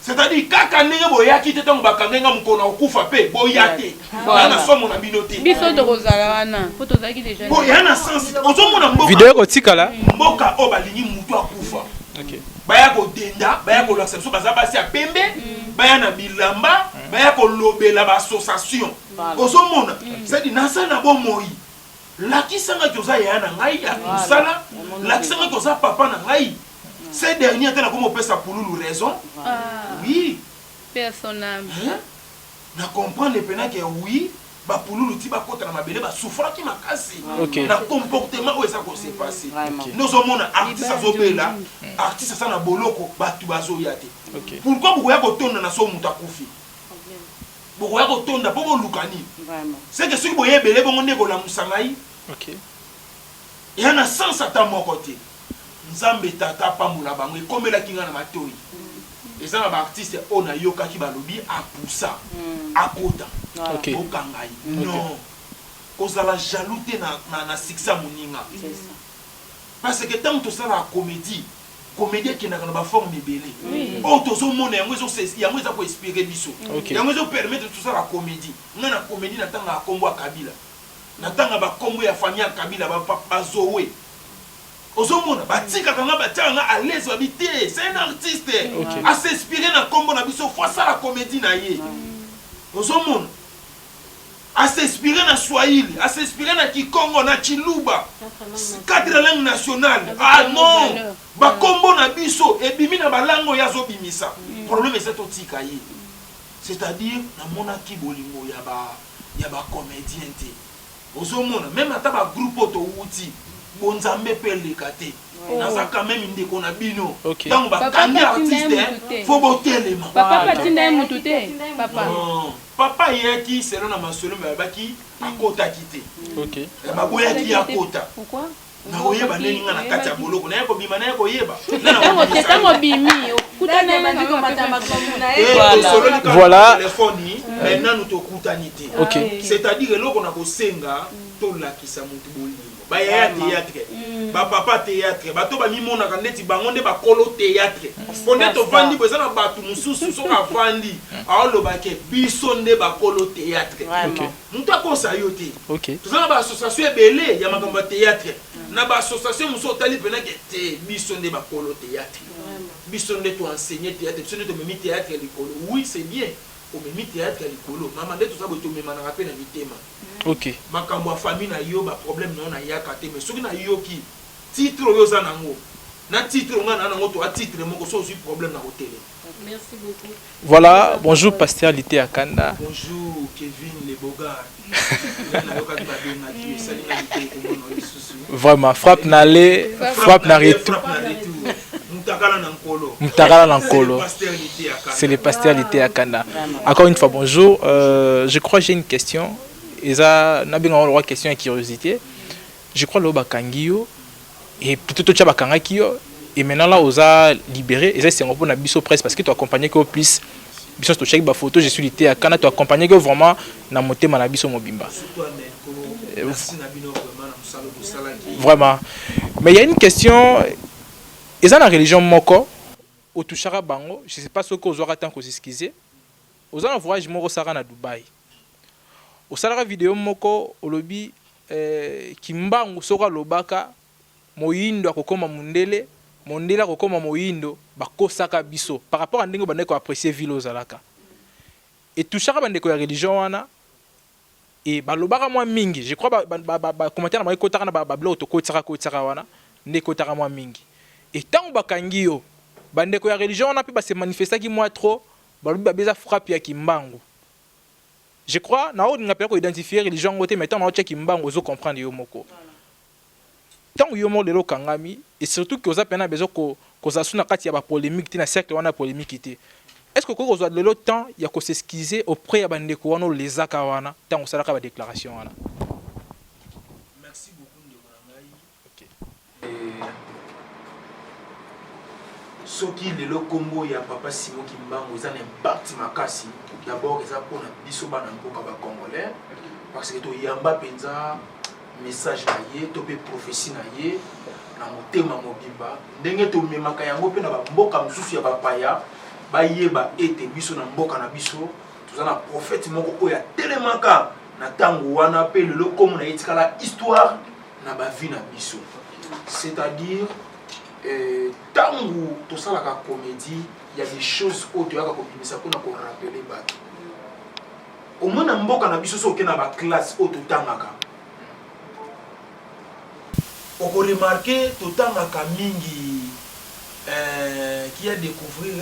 C'est à dire kaka ndenge boyaki te tango bakangaki nga mokolo nakokufa pe boya te. Naza na somo na bino te. Biso tokozala wana po tozalaki dejà. Po eya na sens te. Ozomona mboka. Video ekotikala. Mboka oyo balingi mutu akufa. Ok. Baya kodenda, baya kolakisa biso baza basi ya pembe, baya na bilamba, baya kolobela ba association. Ozomona? C'est à dire naza na bomoi. Lakisa nga que oza yaya na ngai ya musala, lakisa nga que oza papa na ngai. Ce dernier ata nakomi kopesa pululu raison. Oui. Paix à son ame. Hein? Na comprendre pena que oui, ba pululu ti bakota na mabele ba souffraki makasi na comportement oyo eza ko se passer. Nde ozomona artiste azobela, artiste aza na boloko, batu bazoya te. Pourquoi bokoya kotonda na so mutu akufi? Bokoya kotonda po boluka nini? Ce que soki boye ebele bongo nde ekolamusa ngai? Eya na sens ata moko te. Nzambe tata apambola bango ekomelaki ngai na matoyi. Eza na ba artistes oyo nayokaki balobi apusa akota bokanga ye. Non kozala jaloux te na succès ya moninga. Parce que tango tosalaka comedie Comedie ekendaka na ba forme ebele. Oyo tozo mona yango ezo yango eza ko inspirer biso. Yango ezo permettre tosala comedie. Nga na comedie na tangaka kombo ya Kabila. Na tanga ba kombo ya famille ya Kabila ba ba Zoe. Ozo mona ba tikaka nga ba tiaka nga à l'aise ba bi te c'est un artiste. A s'inspirer na kombo na biso faut asala comedie na ye. Ozo mona? A s'inspirer na swahili, a s'inspirer na kikongo, na tshiluba, quatre langues nationales. Ah non! Ba kombo na biso ebimi na ba langues oyo ye azo bimisa. Problème eza totika ye. C'est à dire namonaki bolingo ya ba ya ba comediens te. Ozo mona meme ata ba groupe oyo towuti bonzambe pe eleka te. Naza quand meme ndeko na bino. Tango ba kangi artiste faut botelema. Papa pe atinda ye mutu te papa. Non. Papa ayaki selon na masolo mais balobaki akotaki te. Ok. Baboyaki ye akota. Pourquoi? Nakoyeba ndenge nga na kati ya boloko naye kobima naye koyeba. Tango te tango obimi okutana ye na Tosololi kaka Voilà. na telefoni mais nanu tokutani te. Ok. C'est-à-dire eloko nakosenga tolakisa mutu bolingo. Ba yaya theatre, ba papa theatre, bato ba mimonaka ndeti bango nde ba kolo theatre. Po nde tovandi boye eza na batu mususu soki avandi aoloba ke biso nde ba kolo theatre. Mutu akosa yo te. Toza na ba association ebele ya makambo ya theatre. Na ba association mususu otali pena ke te biso nde ba kolo theatre. Biso nde to enseigner theatre, biso nde tomemi theatre likolo. Oui c'est bien omemi theatre likolo mama nde toza boye tomemanaka pe na mitema. Ok. Makambo ya famille na yo ba problème na yo na yaka te mais soki na yoki titre oyo oza nango na titre oyo nga na nango toa titre moko soki ozui problème nako telema. Merci beaucoup. Voilà, bonjour pasteur Liteya Kanda. Bonjour Kevin le Bogard. Nga nayokaki babengaki yo esali nga litoyi komona yo lisusu. Vraiment, frappe na aller, frappe na retour. Frappe na retour. Mutakala na nkolo. Mutakala na nkolo. C'est le pasteur Liteya Kanda. C'est le pasteur Liteya Kanda. Encore une fois bonjour, je crois j'ai une question. Eza nabenga yango lokola question ya curiosité. Je crois lelo bakangi yo et plutôt totia bakangaki yo et maintenant là oza libéré eza esengo pona biso presse parce que to accompagner yo plus biso totiaki ba photos je suis Liteya Kanda to accompagner yo vraiment na motema na biso mobimba. Surtout Amelko, merci na bino vraiment na mosala bosalaki. Vraiment. Mais il y a une question eza na religion moko otouchaka bango je sais pas soki ozwaka temps ko s'excuser oza na voyage moko osalaka na Dubaï osalaka video moko olobi eh, kimbangu soki alobaka moyindo akokoma mundele mondele akokoma moyindo bakosaka biso par rapport ya ndenge obandaki ko apprecier ville ozalaka etouchaka bandeko ya religion wana Et balobaka mwa mingi, je crois ba commentaires na bango ekotaka na ba biloko tokotisaka kotisaka wana nde ekotaka mwa mingi. Et tango bakangi yo, ba ndeko ya religion wana pe ba se manifestaki mwa trop, balobi babe eza frappe ya Kimbangu. Je crois nao linga penza ko identifier religion yango te mais tango nao tia Kimbangu ozo comprendre yo moko. Tango yo moko lelo okangami et surtout que oza penza na besoin ko kozala lisusu na kati ya ba polemiques te na cercle wana ya polemique te. Est-ce que okoki kozwa lelo temps ya ko s'excuser auprès ya bandeko wana olezaka wana ntango osalaka ba déclaration wana? Merci beaucoup ndeko na ngai. Okay. Soki lelo kombo ya papa Simon Kimbangu eza na impact makasi, d'abord eza mpona biso bana mboka ba congolais, parce que toyamba mpenza message na ye to mpe prophetie na ye na motema mobimba, ndenge tomemaka yango mpe na bamboka mosusu ya bapaya, bayeba ete biso na mboka na biso toza na prophète moko oyo atelemaka na ntango wana, mpe lelo kombo na ye etikala histoire na bavie na biso. C'est-à-dire ntango tosalaka comédie, ya des choses oyo toyaka kobimisa mpona korappeler bato. Omoi na mboka na biso, soki oke na baclasse oyo totangaka, okoremarquer totangaka mingi qui a découvrir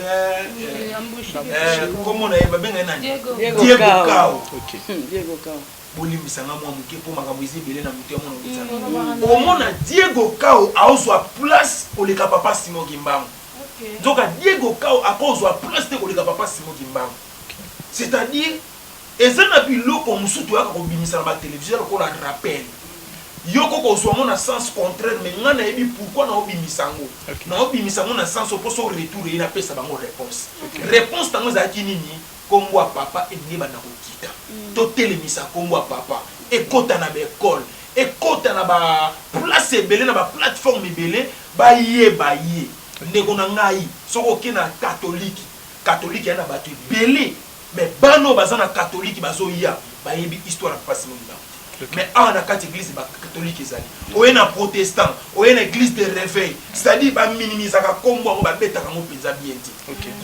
kombo na ye, babenga ye nani? Diego Cao. Diego Cao. Bolimbisanga mwa moke mpo makambo eza ebele na motu ya mona obetana. Omona Diego Cao aozwa place koleka papa Simon Kimbangu. Nzoka Diego Cao akozwa place te koleka papa Simon Kimbangu. C'est-à-dire eza na biloko mosusu toyaka kobimisa na batelevizio lokola rappel. Yo koko ozwa yango na sens contraire, mais ngai nayebi pourquoi naobimisa yango. Naobimisa yango na sens mpo so retour eye, napesa bango réponse. Réponse nango ezalaki nini? Kombo ya papa elingi ebanda kokita. Totelemisa kombo ya papa, ekota na baekole, ekota na baplace ebele, na baplateforme ebele, bayeba ye. Ndeko na ngai, soki oke na katolike, katolike ya na bato ebele, mais bana oyo baza na katolike bazoya, bayebi histoire ya papa Simon Kimbangu te. Mais awa na kati église bakatolike ezali, oye na protestant, oye na église de réveil, c'est-à-dire baminimisaka kombo yango, babetaka yango mpenza bien te.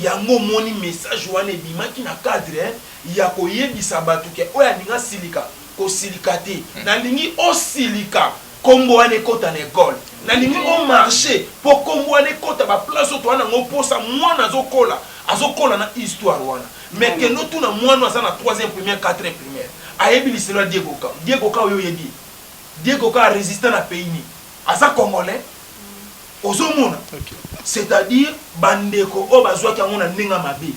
Yango omoni message wana ebimaki na cadre ya koyebisa bato ke oyo alingi asilika, kosilika te. Nalingi osilika, kombo wana ekota na ekole. Nalingi omarche mpo kombo wana ekota baplace oyo toza nango mposa. Mwana azokola, azokola na histoire wana. Mais kende otuna mwana aza na 3e primaire, 4e primaire, ayebi lisolo ya Diego Cao? Diego Cao oyo oyebi, Diego Cao arésiste na pays nini? Aza congolais? Ozomona, c'est-à-dire bandeko oyo bazwaki yango na ndenge ya mabe,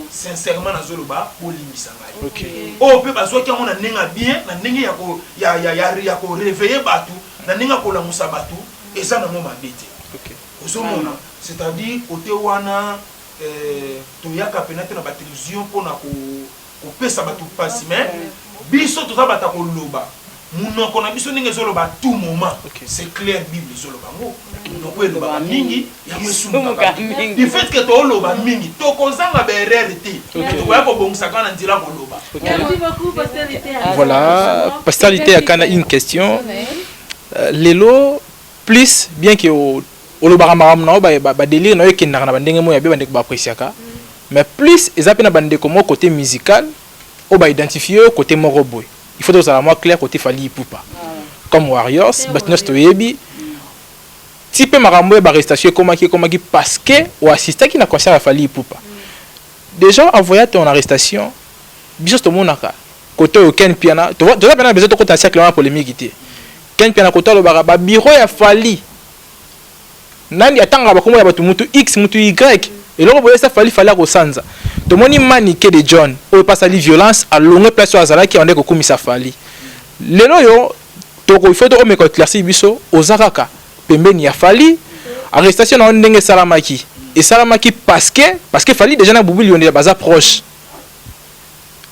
sincèrement nazoloba, bolimbisa ngai. Oyo mpe bazwaki yango na ndenge ya bien, na ndenge ya koréveiller bato, na ndenge ya kolamusa bato, eza nango mabe te. Ozomona, c'est-à-dire côté wana toyaka pena te na batelevizio mpona kopesa bato mpasi, mais biso toza bato ya koloba. Monoko na biso ndenge ezoloba tout moment, c'est clair, Bible ezoloba ngo, monoko elobaka mingi, yango esumukaka mingi. Du fait que tooloba mingi, tokozanga baerreur te, tokoya kobongisa kaka na nzela koloba. Merci beaucoup, Pasteur Liteya. Voilà, Pasteur Liteya Kanda, une question. Lelo, plus bien que olobaka makambo na yo, badélire na yo ekendaka na bandenge moko ya be, bandeko baappréciaka, mais plus eza mpe na bandeko moko côté musical oyo baidentifie yo côté moko boye. Il faut tozala mwa clair côté Fally Ipupa comme Warriors, bato nyonso toyebi ti mpe makambo oyo baarrestation ekomaki parce que oassistaki na concert ya Fally Ipupa. Déjà avoya ton arrestation, biso tomonaka côté oyo Ken Piana, toza pena besoin tokota na cercle wana polémique te. Ken Piana côté alobaka babiro ya Fally, nani atangaka bakombo ya bato, mutu X, mutu Y, eloko boye esa Fally, Fally akosanza. Tomoni Manike de John oyo mpe asali violence, alongwe place oyo azalaki, abandaki kokumisa Fally. Lelo oyo toko, il faut to omeka éclaircir biso, oza kaka pembeni ya Fally? Arrestation na yo ndenge esalamaki parce que Fally déjà na Bubu Liondela baza proche,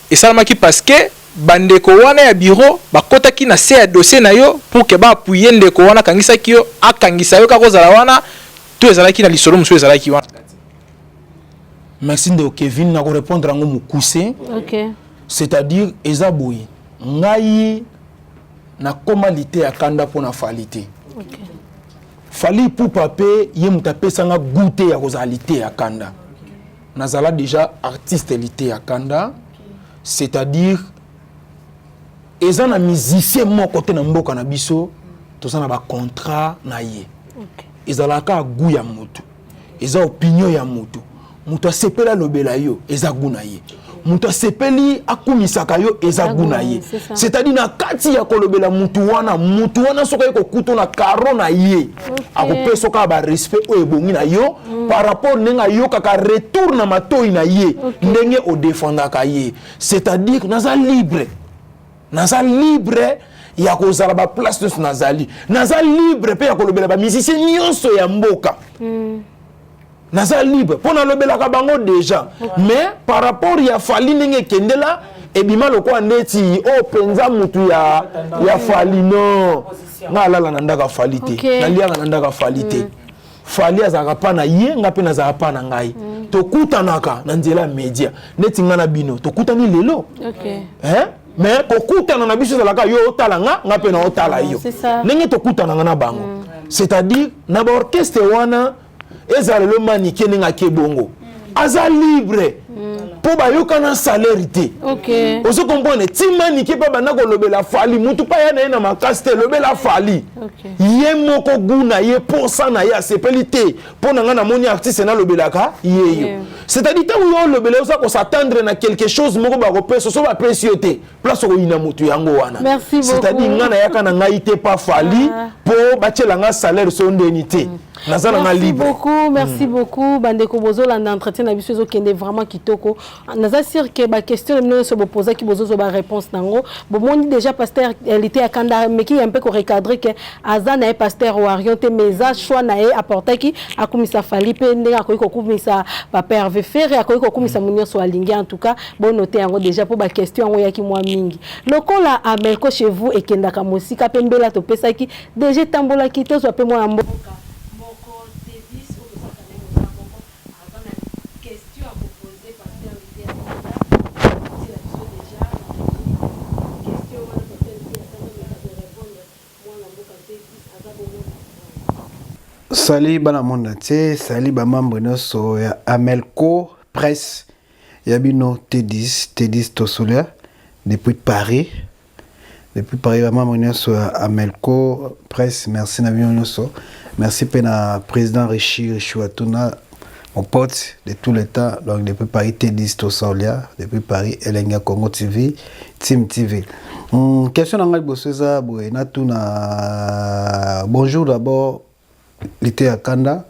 esalamaki parce que bandeko wana ya bureau bakɔtaki na se ya dossier na yo pour ke baappuyer ndeko wana akangisaki yo, akangisa yo kaka ozala wana, to ezalaki na lisolo mosusu ezalaki wana? Merci ndeko Kevin, nakorépondre yango mokuse. C'est-à-dire eza boye, ngai nakóma Liteya Kanda mpo na Fally te. Fally Ipupa mpe ye moto apesanga goût te ya kozala Liteya Kanda. Nazala déjà artiste Liteya Kanda, c'est-à-dire eza na musicien moko te na mboka na biso toza na bacontrat na ye. Ezalaka goût ya motu, eza opinion ya motu. Moto asepeli alobela yo, eza goût na ye. Moto asepeli akumisaka yo, eza goût na ye. C'est-à-dire, na kati ya kolobela mutu wana, mutu wana soki aye kokuta na karo na ye, akopesa kaka barespect oyo ebongi na yo par rapport ndenge ayokaka retour na matoi na ye, ndenge odefendaka ye. C'est-à-dire, naza libre, naza libre ya kozala baplace nyonso nazali, naza libre mpe ya kolobela bamusicien nyonso ya mboka. Naza libre mpo nalobelaka bango déjà. Mais par rapport ya Fally, ndenge ekendela, ebima lokola ndeti oyo mpenza mutu ya Fally. Non, nga alala na ndako ya Fally te. Naliaka na ndako ya Fally te. Fally azalaka mpa na ye, nga mpe nazalaka mpa na ngai. Tokutanaka na nzela ya média, neti nga na bino tokutani lelo. Hein? Mais kokutana na biso ezalaka yo otala nga, nga mpe na otala yo, ndenge tokutananga na bango. C'est-à-dire, na baorchestre wana, ezala lelo Manike ndenge ake bongo, aza libre mpo bayokana salaire te. Ozo comprendre? Ti Manike mpe banda kolobela Fally, mutu mpe aya na ye na makasi te, lobela Fally. Ye moko gu na ye, posa na ye, asepeli te mpo na ngai namoni artiste nalobelaka ye yo. C'est-à-dire, ntango yo olobela, oza kos'attendre na quelque chose moko bakopesa. So bapesi yo te, place okoyina motu yango wana. C'est-à-dire, ngai nayaka na ngai te pa Fally mpo batiela nga salaire so ndeni te. Naza na nga libre. Beaucoup, merci beaucoup. Bandeko bozolanda entretien na biso, ezokende vraiment kitoko. Naza sûr ke baquestion na bino nyonso bopozaki, bozozwa baréponse nango. Bomoni déjà pasteur Liteya Kanda meki ya mpe korecadrer ke aza na ye pasteur warrior te, mais eza choix na ye aportaki akumisa Fally, mpe ndenge akoki kokumisa papa Hervé Ferre, akoki kokumisa mo nyonso alingi. En tout cas, bonote yango déjà mpo baquestion yango eyaki mwa mingi. Lokola Amelco chez vous ekendaka mosika, mpe mbela topesaki déjà etambolaki, tozwa mpe mwana mboka moko T10 oyo tozalaka na ye mosala moko, aza na question ya kopose pasteur Liteya Kanda. Tiela biso déjà question wana, pasteur Liteya Kanda omeka korépondre mwana mboka T10 aza bongo na France. Sali bana monde entier, sali bamembre nyonso ya Amelco Presse, ya bino T10, T10 Tosolia depuis Paris, depuis Paris. Bamembre nyonso ya Amelco Presse, merci na bino nyonso. Merci mpe na président Richi, Richi Watuna, mon pote de tout le temps. Donc depuis Paris, T10 Tosolia depuis Paris, Elenge ya Congo TV, Team TV. Question na ngai liboso eza boye, natuna bonjour d'abord Liteya Kanda,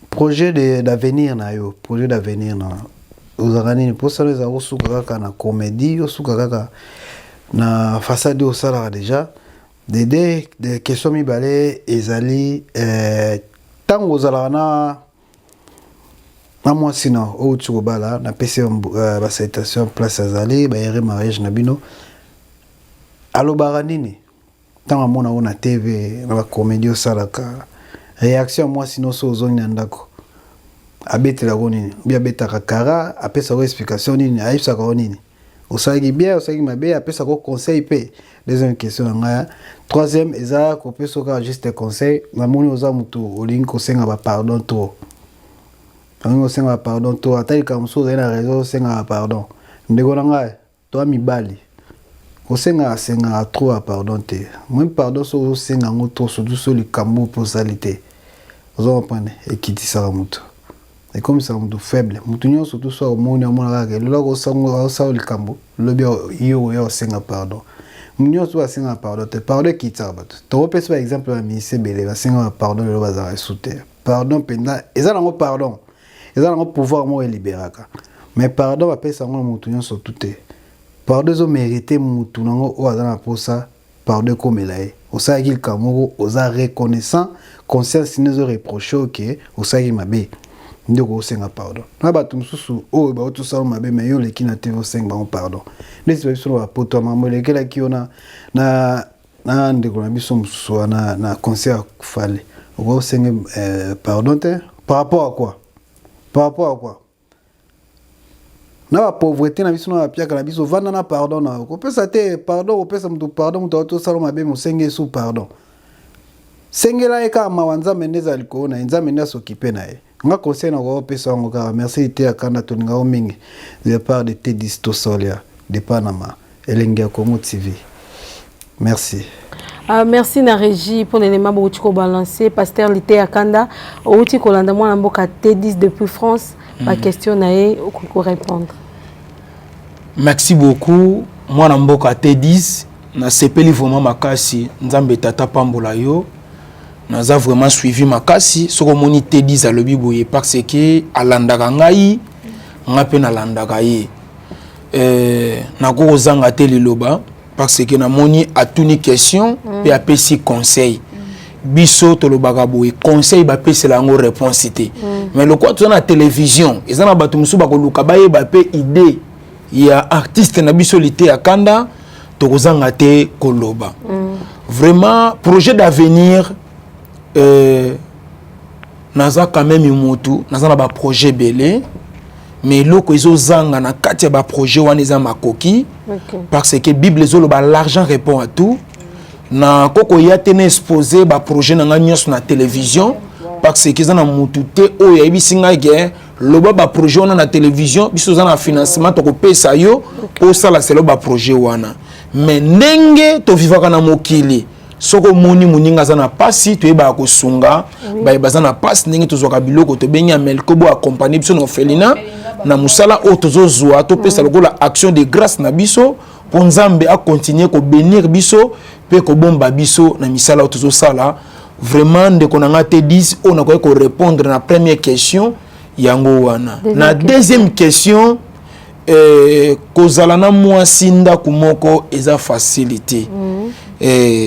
projet d'avenir na yo, projet d'avenir na ozalaka nini? Mposala ezala kosuka kaka na comédie, osuka kaka na façade oyo osalaka déjà? De de question mibale ezali ntango ozalaka na mwasi na oyo outi kobala, napesi basalutation place azali, baheureux mariage na bino, alobaka nini ntango amona oyo na TV, na bacomédie osalaka? Réaction ya mwasi nyonso, ozongi na ndako, abetelaka nini? Obi abetaka kara, apesaka explication nini, ayebisaka yo nini? Osalaki bien, osalaki mabe, apesaka conseil? Mpe deuxième question na ngai, troisième, eza kopesa kaka juste conseil. Namoni oza motu olingi kosenga bapardon trop, olingi kosenga bapardon trop. Ata likambo mosusu ozali na raison, osengaka pardon. Ndeko na ngai, toa mibali, kosengaka sengaka trop ya pardon te. Moi pardon, so ozosenga yango trop, surtout so likambo mpo osali te, oza comprendre, ekitisaka moto, ekomisaka moto faible. Moto nyonso tu so omoni, amona kaka lelo akosala likambo, lobi yo oya osenga pardon. Moto nyonso asengaka pardon te. Pardon ekitisaka bato. Tokopesa baexemple ya ministre ebele basengaka pardon, lelo bazalaka esu te. Pardon mpenza eza nango, pardon eza nango pouvoir moko eliberaka, mais pardon bapesa yango na motu nyonso tu te. Pardon ezomérite motu nango oyo aza na mposa pardon ekomela ye. Osalaki likambo moko, oza reconnaissant, conscience nde ezoreproche oke osalaki mabe, nde okosenga pardon. Na bato mosusu oyo bauti osala mabe, mais yo oleki na TV, osenga bango pardon. Ndeti babiso na bapoto ya makambo elekelaki yo na ndeko na biso mosusu wana na concert ya Fally, okosenga pardon te. Par rapport à quoi? Par rapport à quoi? Na bapauvreté na biso, na bapiaka na biso, vanda na pardon na kopesa te. Pardon, kopesa moto pardon, moto auti osala mabe, mosenge esu pardon, sengela ye kaka mawa. Nzambe nde ezala likolo na ye, Nzambe nde asokipe na ye. Nga conseil na kopesa yango kaka. Merci te ya Kanda, tolinga yo mingi de part de Tedis Tosolia de Panama, Elenge ya Congo TV. Merci. Merci na régie pour l'élément bouti ko balancer. Pasteur Liteya Kanda, outi kolanda mwana mboka T10 depuis France, ba question na ye ko répondre. Merci beaucoup mwana mboka T10, nasepeli vraiment makasi. Nzambe tata pambola yo. Naza vraiment suivi makasi. Soki omoni T10 alobi boye, parce que alandaka ngai, nga mpe nalandaka ye. Nakoki kozanga te liloba, parce que namoni atuni question mpe apesi conseil. Biso tolobaka boye, conseil bapesela yango réponse te. Mais lokola toza na télévision, eza na bato mosusu bakoluka bayeba mpe idée ya artiste na biso Liteya Kanda, tokozanga te koloba. Vraiment, projet d'avenir, naza quand même motu, naza na baprojet ebele, mais eloko ezozanga na kati ya baprojet wana eza makoki. Parce que Bible ezoloba: "L'argent répond à tout." Nakokoya te na exposer baprojet na ngai nyonso na télévision, parce que eza na motu te oyo ayebisi ngai ke loba baprojet wana na télévision. Biso oza na financement, tokopesa yo mpo osala selo baprojet wana. Mais ndenge tovivaka na mokili, soki omoni moninga aza na pasi, toyebaka kosunga baye baza na pasi. Ndenge tozwaka biloko, tobengi Amelko bo accompagne biso na orphelinat na mosala oyo tozozwa, topesa lokola action de grâce na biso, mpo Nzambe acontinue kobénir biso mpe kobomba biso na misala oyo tozosala. Vraiment, ndeko na nga te 10, oyo nakoki korépondre na première question, yango wana. Na deuxième question, kozala na mwasi ndako moko eza facilité.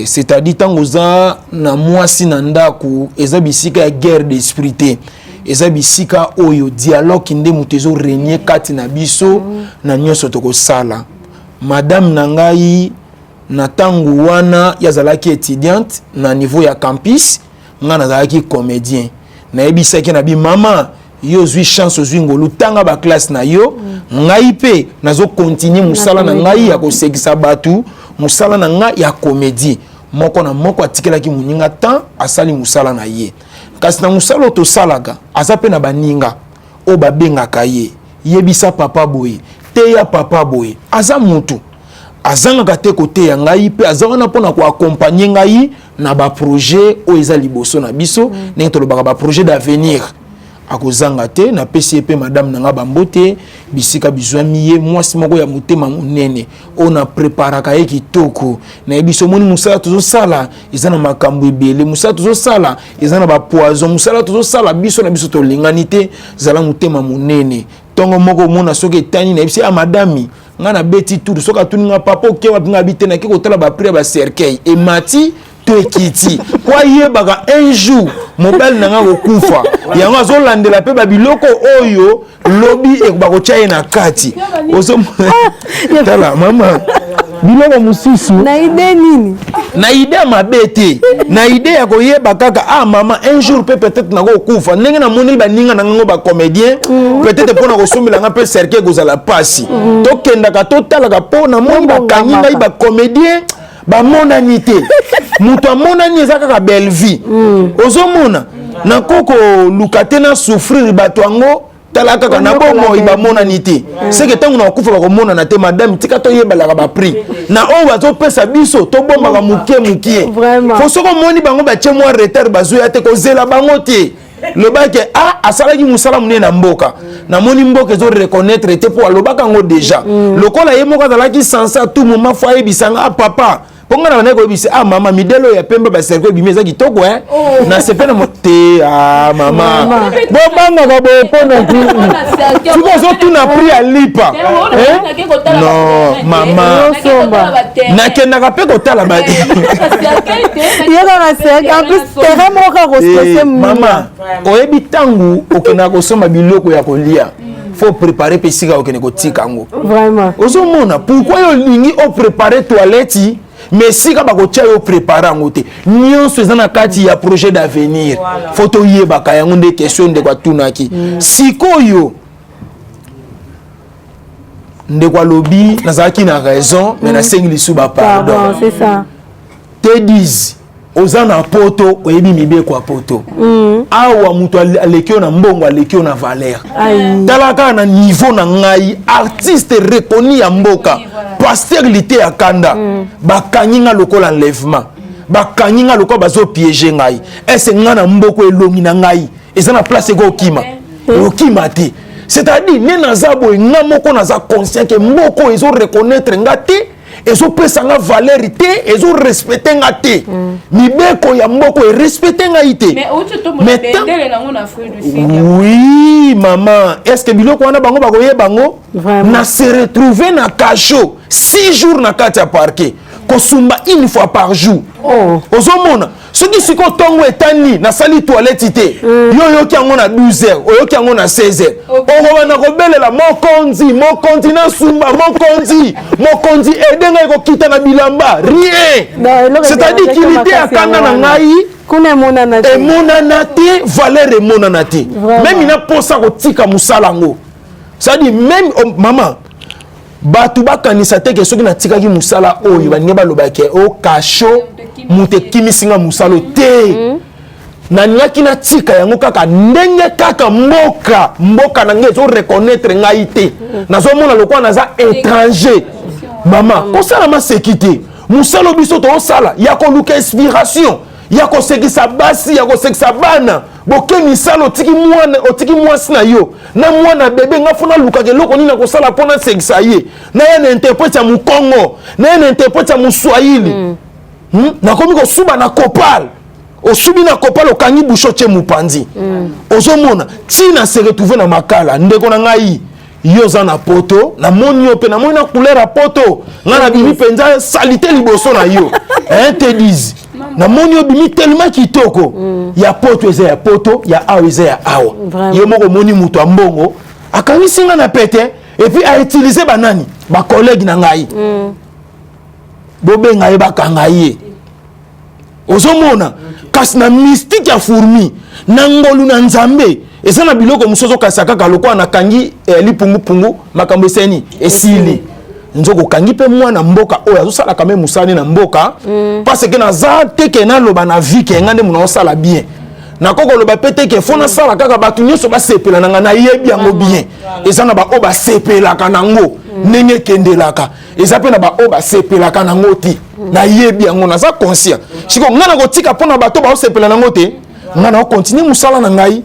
C'est-à-dire ntango oza na mwasi na ndako, eza bisika ya guerre d'esprit te, eza bisika oyo dialogue nde moto ezorégner kati na biso. Na nyonso tokosala, madame na ngai na ntango wana ye azalaki étudiante na niveau ya campus, ngai nazalaki comédien. Nayebisaki na bi: "Mama, yo ozwi chance, ozwi ngolu, tanga baclasse na yo. Ngai mpe nazocontinuer mosala na ngai ya kosekisa bato, mosala na ngai ya comédie." Moko na moko atikelaki moninga temps, asali mosala na ye. Kasi na mosala oyo tosalaka, aza mpe na baninga oyo babengaka ye: "Yebisa papa boye, teya papa boye." Aza motu azangaka te koteya ngai, mpe aza wana mpona koaccompagner ngai na baprojet oyo eza liboso na biso. Ndenge tolobaka baprojet d'avenir, akozanga te. Napesi ye mpe madame na nga bambote bisika bizwami ye, mwasi moko ya motema monene oyo napreparaka ye kitoko. Nayebi so omoni mosala tozosala eza na makambo ebele, mosala tozosala eza na bapoison, mosala tozosala biso na biso tolingani te. Zala motema monene. Ntongo moko omona soki etani, nayebisi: "A madame, ngai nabeti tour." Soki atuni nga: "Papa, oke wapi?" Nga abi te, nake kotala baprix ya bacercueil, emati to ekiti, po ayebaka un jour mobali na nga kokufa. Yango azolandela mpe babiloko oyo lobi bakotya ye na kati. Tala mama, biloko mosusu. Na idée nini? Na idée ya mabe te, na idée ya koyeba kaka: ah mama, un jour mpe peut-être nakokufa. Ndenge namoneli baninga na ngango bacomédien, peut-être mpona kosombela nga mpe cercueil ekozala pasi. Tokendaka totalaka, mpo namoni bakangi ngai, bacomédien bamonani te. Moto amonani eza kaka Bellevie. Ozomona, nakoki koluka te na souffrir bato yango. Tala kaka na bomoi, bamonani te, seke ntango na kokufa bakomonana te. Madame, tika toyebelaka baprix na oyo bazopesa biso, tobombaka moke mokie. Fo soki omoni bango batie mwa retard, bazoya te, kozela bango te. Lobaki: "Ah, asalaki mosala monene na mboka, namoni mboka ezoreconnaître te." Mpo alobaka yango déjà, lokola ye moko azalaki sense à tout moment, fo ayebisanga: "Ah papa," mpo ngai na bandaki koyebisa: "Ah mama, midele oyo ya pembe, bacercueil ebimi, eza kitoko e na sepe na te." Ah mama, bobangaka boye mpona soki ozotuna prix ya lipa? Non mama, nakendaka mpe kotala. Yo kaka cercueil, en plus terrain moko kaka kostresser. Mama, oyebi, ntango okendaka kosomba biloko ya kolia, faut préparer mpe esika okende kotika yango. Vraiment. Ozomona pourquoi yo olingi opréparer toilette, mais esika bakotia yo, prépare yango te. Nyonso eza na kati ya projet d'avenir, fo toyebaka yango. Nde question ndeko atunaki. Sikoyo ndeko alobi nazalaki na raison, mais nasengi lisusu bapardon. C'est ça. Te 10, oza na poto, oyebi mibeko ya poto. Awa moto aleki yo na mbongo, aleki yo na valeur. Tala kaka na niveau na ngai, artiste reconnu ya mboka, pasteur Liteya Kanda, bakangi nga lokola enlèvement, bakangi nga lokola bazopiéger ngai. Ese ngai na mboka, elongi na ngai eza na place ekokima, ekokima te. C'est-à-dire nde naza boye, nga moko naza conscient ke moko ezo reconnaître nga te, ezopesa nga valeur te, ezorespecte nga te. Mibeko ya mboka erespecte ngai te. Oui mama, est ce que biloko wana bango bakoyeba yango? Na se retrouve na cachot 6 jours na kati ya parquet, kosumba une fois par jour. Oh. Ozomona soki sikoyo ntongo etani, nasali toilette te. Yo oyoki yango na 12 heures, oyoki yango na 16 heures, okobanda kobelela mokonzi, mokonzi, nasumba, mokonzi, mokonzi, aide ngai kokita na bilamba, rien. C'est-à-dire kilite ya kanda na ngai kuna emonana te, emonana te, valeur emonana te. Même na posa kotika mosala yango, c'est-à-dire même, oh, mama, bato bakanisa te ke soki natikaki mosala oyo, baningi balobaka o kasho moto ekimisi nga mosala te. Nalingaki natika yango kaka ndenge kaka mboka na ngai ezoreconnaître ngai te. Nazomona lokola naza étranger. Mama, kosala maseki te. Mosala biso tozosala ya koluka inspiration, ya kosekisa basi, ya kosekisa bana, boke misala, otiki mwana, otiki mwasi na yo na mwana bebe. Nga fo nalukaka eloko nini nakosala mpo nasekisa ye. Naya na interprète ya mokongo, naya na interprète ya moswahili. Nakomi kosuba na kopal. Osubi na kopal, okangi bouche, otie mopanzi. Ozomona ntina se retrouve na makala. Ndeko na ngai, yo oza na poto, namoni yo mpe namoni na couleur ya poto. Ngai nabimi mpenza saleté liboso na yo te dise namoni yo bimi tellement kitoko. Ya poto eza ya poto, ya awa eza ya awa. Yo moko omoni moto ya mbongo akangisi ngai na pete et puis autiliser banani, bacollègue na ngai. Bobenga ye, bakanga ye. Ozomona kasi na mystique ya fourmi na ngolu na Nzambe, eza na biloko mosusu ozokasa kaka lokola nakangi lipungupungu, makambo eseni esili. Nzoka okangi mpe mwana mboka oyo azosalaka me mosala na mboka. Parce que naza te ke naloba na vie ke nga nde mona osala bien. Nakoki koloba mpe te ke fo nasala kaka bato nyonso basepela na nga. Nayebi yango bien, eza na baoyo basepelaka nango ndenge ekendelaka, eza mpe na baoyo basepelaka nango te. Nayebi yango, naza conscient. Siko ngai nakotika mpo na bato baosepela nango te, ngai nakocontinue mosala na ngai.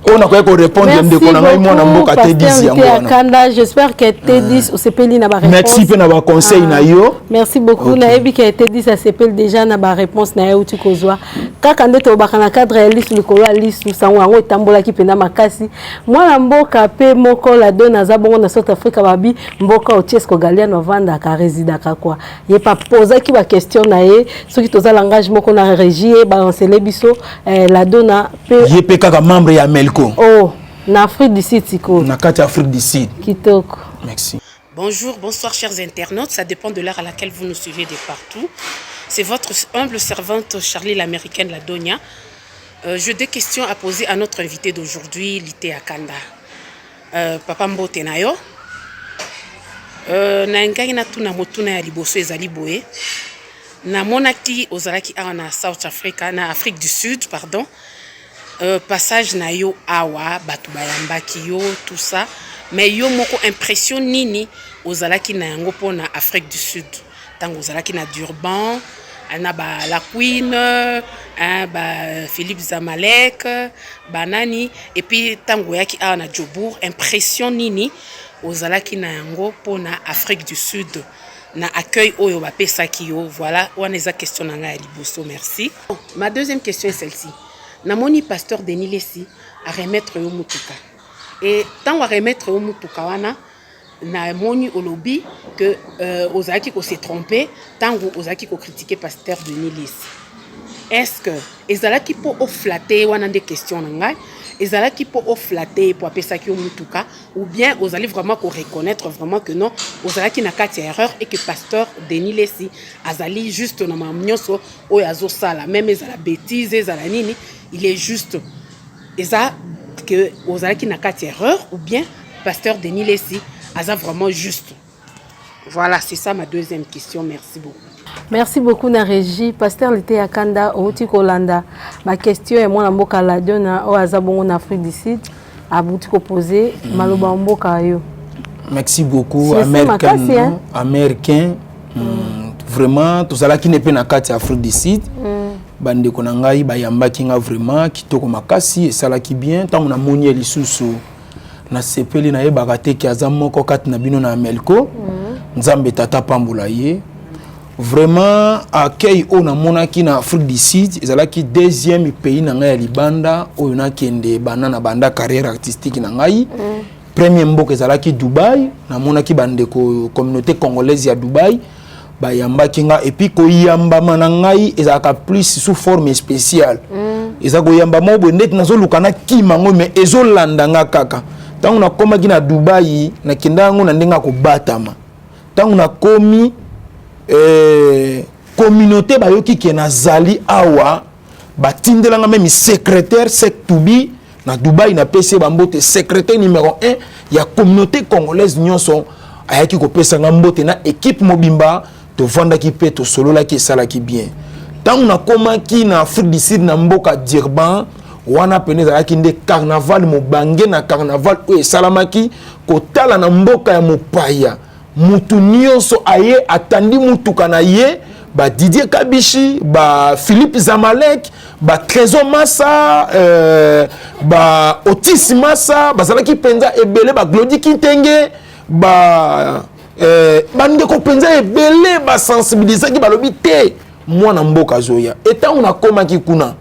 Oyo nakoki korépondre ndeko na ngai mwana mboka T10 yango wana. Kanda, j'espère que T10 osepeli na baréponse. Merci mpe na baconseil na yo. Merci beaucoup. Nayebi ke T10 asepeli déjà na baréponse na ye euti kozwa. Kaka nde tolobaka na cadre ya lisu likolo ya lisu, sango yango etambolaki mpenza makasi. Mwana mboka mpe moko ladon aza bongo na South Africa, babi mboka Otiesco Galiano avandaka, résidaka kwa ye, pa posaki baquestion na ye. Soki toza langage moko na régie, ye balancele biso ladona mpe. Ye mpe kaka membre ya Melco. Oh, na Afrique du Sud sikoyo. Na kati ya Afrique du Sud. Kitoko. Merci. Bonjour, bonsoir chers internautes, ça dépend de l'heure à laquelle vous nous suivez de partout. C'est votre humble servante Charlie l'américaine, la Donia. J'ai deux questions à poser à notre invité d'aujourd'hui, Lité Akanda. Papa, mbote na yo. Na ngai natuna motuna ya liboso ezali boye. Namonaki ozalaki awa na South Africa, na Afrique du Sud, pardon. Passage na yo awa, bato bayambaki yo, tout ça. Mais yo moko, impression nini ozalaki na yango mpona Afrique du Sud ntango ozalaki na Durban na ba la Queen, hein, ba Philippe Zamalek, banani? Et puis ntango oyaki awa na Jobourg, impression nini ozalaki na yango mpona Afrique du Sud na accueil oyo bapesaki yo? Voilà, wana eza question na ngai ya liboso. Merci. Ma deuxième question est celle-ci: namoni pasteur Denis Lesi aremettre yo mutuka, et ntango aremettre yo mutuka wana, namoni olobi que ozalaki kose tromper ntango ozalaki kocritiquer pasteur Denis Lesi. Est ce que ezalaki mpo oflatter? Wana nde question na ngai. Ezalaki mpo oflatter mpo apesaki yo mutuka, ou bien ozali vraiment koreconnaître vraiment que non, ozalaki na kati ya erreur et que pasteur Denis Lesi azali juste na makambo nyonso oyo azosala, même ezala bêtise, ezala nini, il est juste? Eza que ozalaki na kati ya erreur ou bien pasteur Denis Lesi aza vraiment juste? Voilà, c'est ça ma deuxième question. Merci beaucoup. Merci beaucoup na régie. Pasteur Lite ya Kanda, outi kolanda baquestion ya mwana mboka Ladiona oyo aza bongo na Afrique du Sud, abuti kopose maloba ya mboka yo. Merci beaucoup. Américain, hein? Américain. Vraiment tozalaki ne mpe na kati ya Afrique du Sud. Bandeko na ngai bayambaki nga vraiment kitoko makasi, esalaki bien ntango namoni ye lisusu. Nasepeli, nayebaka te ke aza moko kati na bino na Amelco. Nzambe tata pambola ye vraiment. Accueil oyo namonaki na Afrique du Sud ezalaki deuxième pays na ngai ya libanda oyo nakende banda na banda carrière artistique na ngai. Premier mboka ezalaki Dubai. Namonaki bandeko communauté congolaise ya Dubai bayambaki nga. Et puis koyambama na ngai ezalaka plus sous forme spéciale. Eza koyamba moko boye ndeti nazoluka nakima yango, mais ezolanda nga kaka. Ntango nakomaki na Dubai, nakenda yango na ndenge ya kobatama. Ntango nakomi, communauté bayoki ke nazali awa, batindelanga même secrétaire Sek Tubi na Dubai. Napesi ye bambote, secrétaire numéro 1 ya communauté congolaise nyonso. Ayaki kopesanga mbote na équipe mobimba. Tovandaki mpe tosololaki, esalaki bien. Ntango nakomaki na Afrique du Sud, na mboka Durban, wana pene ezalaki nde carnaval. Mobange na carnaval oyo esalamaki, kotala na mboka ya mopaya, mutu nyonso aye, atandi mutuka na ye, ba Didier Kabishi, ba Philippe Zamalek, ba Trésor Massa, ba Otis Massa, bazalaki mpenza ebele, ba Glodi Kintenge, ba bandeko mpenza ebele basensibilisaki, balobi te mwana mboka azoya. Etango nakomaki kuna,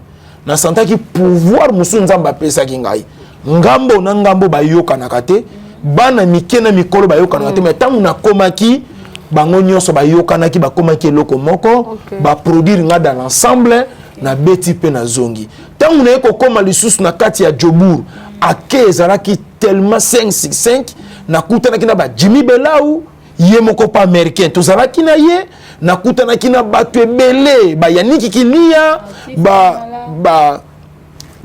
nasantaki pouvoir mosusu Nzambe apesaki ngai. Ngambo na ngambo bayokanaka te, bana mike na mikolo bayokanaka te, mais ntango nakomaki, bango nyonso bayokanaki, bakomaki eloko moko. Baproduire nga dans l'ensemble, nabeti mpe nazongi. Ntango naye kokóma lisusu na kati ya Jobourg, ake ezalaki tellement 565. Nakutanaki na bajimi Belau, ye moko pa américain, tozalaki na ye. Nakutanaki na bato ebele, bayaniki kilia, ba, ba,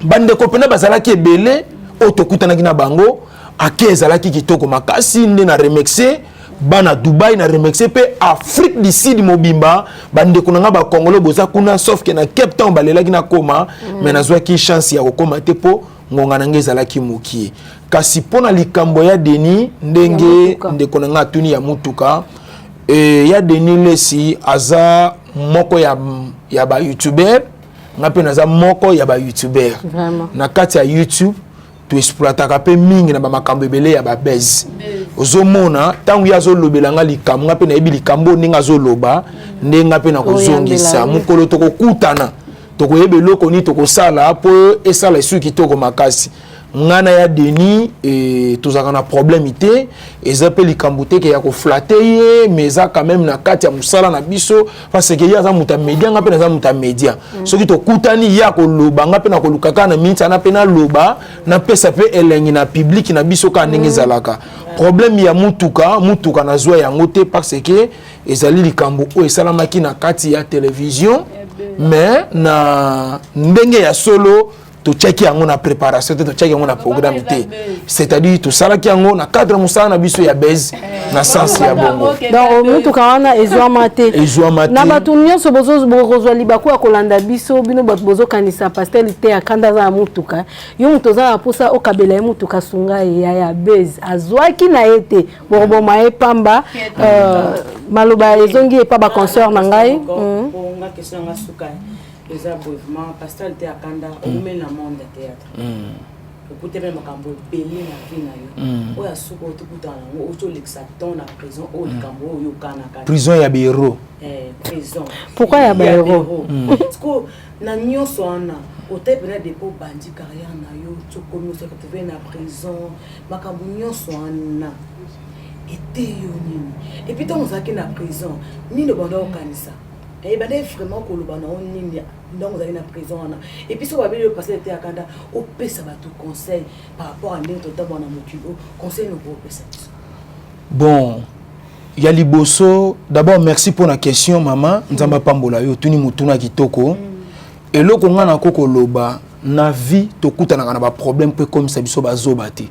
bandeko mpena bazalaki ebele oyo tokutanaki na bango. Ake ezalaki kitoko makasi. Nde na remercier bana Dubai, na remercier mpe Afrique du Sud mobimba, bandeko na nga bacongolais boza kuna, sauf ke na Cape Town balelaki nakoma, mais nazwaki chance ya kokóma te mpo ngonga na ngai ezalaki mokie. Kasi mpo na likambo ya Denis, ndenge ndeko na ngai atuni ya mutuka, ya Denis Lesi aza moko ya bayoutubeur, nga mpe naza moko ya bayoutubeur. Na kati ya YouTube toexploitaka mpe mingi na bamakambo ebele ya babese. Ozomona, ntango ye azolobela nga likambo, nga mpe nayebi likambo ndenge azoloba, nde nga mpe nakozongisa. Mokolo tokokutana, tokoyeba eloko nini tokosala mpo esala esuki kitoko makasi. Ngai na ya Denis, tozalaka na problème te. Eza mpe likambo te ke ya koflatter ye, mais eza quand même na kati ya mosala na biso, parce que ye aza moto ya média, nga mpe naza moto ya média. Soki tokutani, ye akoloba, nga mpe nakoluka kaka na miniti ana mpe naloba, napesa mpe elengi na public na biso kaka ndenge ezalaka. Problème ya mutuka, mutuka nazwa yango te, parce que ezali likambo oyo esalamaki na kati ya télévision, mais na ndenge ya solo totiaki yango na préparation te, totiaki yango na programme te. C'est-à-dire tosalaki yango na cadre mosala na biso ya base, na sens ya bongo. Donc motuka wana ezwama te? Ezwama te. Na bato nyonso bokozwa libaku ya kolanda biso, bino bato bozokanisa pasteur te akanda aza na motuka, yo moto oza na mposa okabela ye motuka, sunga ye ya base azwaki na ye te, bokoboma ye pamba. Maloba ezongi epa baconsoeur na ngai. Eza boye vraiment, pasteur te akanda, oumeli na monde ya théâtre, okutami makambo ebele na vie na yo. Oyo asuka oyo tokutana nango, oti olekisa temps na prison, oyo likambo oyo oyokanaka. Prison ya bahéros. Prison. Pourquoi ya bahéros? Parce na nyonso wana otai mpena depuis obandi carrière na yo, tokomi ose retrouve na prison. Makambo nyonso wana ete yo nini? Et puis ntango ozalaki na prison, nini obanda kokanisa? Ebanda vraiment koloba na yo nini ntango ozali na prison wana? Et puis soki babeli yo, pasteur te akanda, opesa bato conseil par rapport à ndenge totambola na mokili oyo, conseil noko opesa biso? Bon, ya liboso d'abord, merci pour la question, mama. Nzambe apambola yo, otuni motuna kitoko. Eloko nga nako koloba, na vie tokutanaka na baproblème mpo ekomisa biso bazoba te.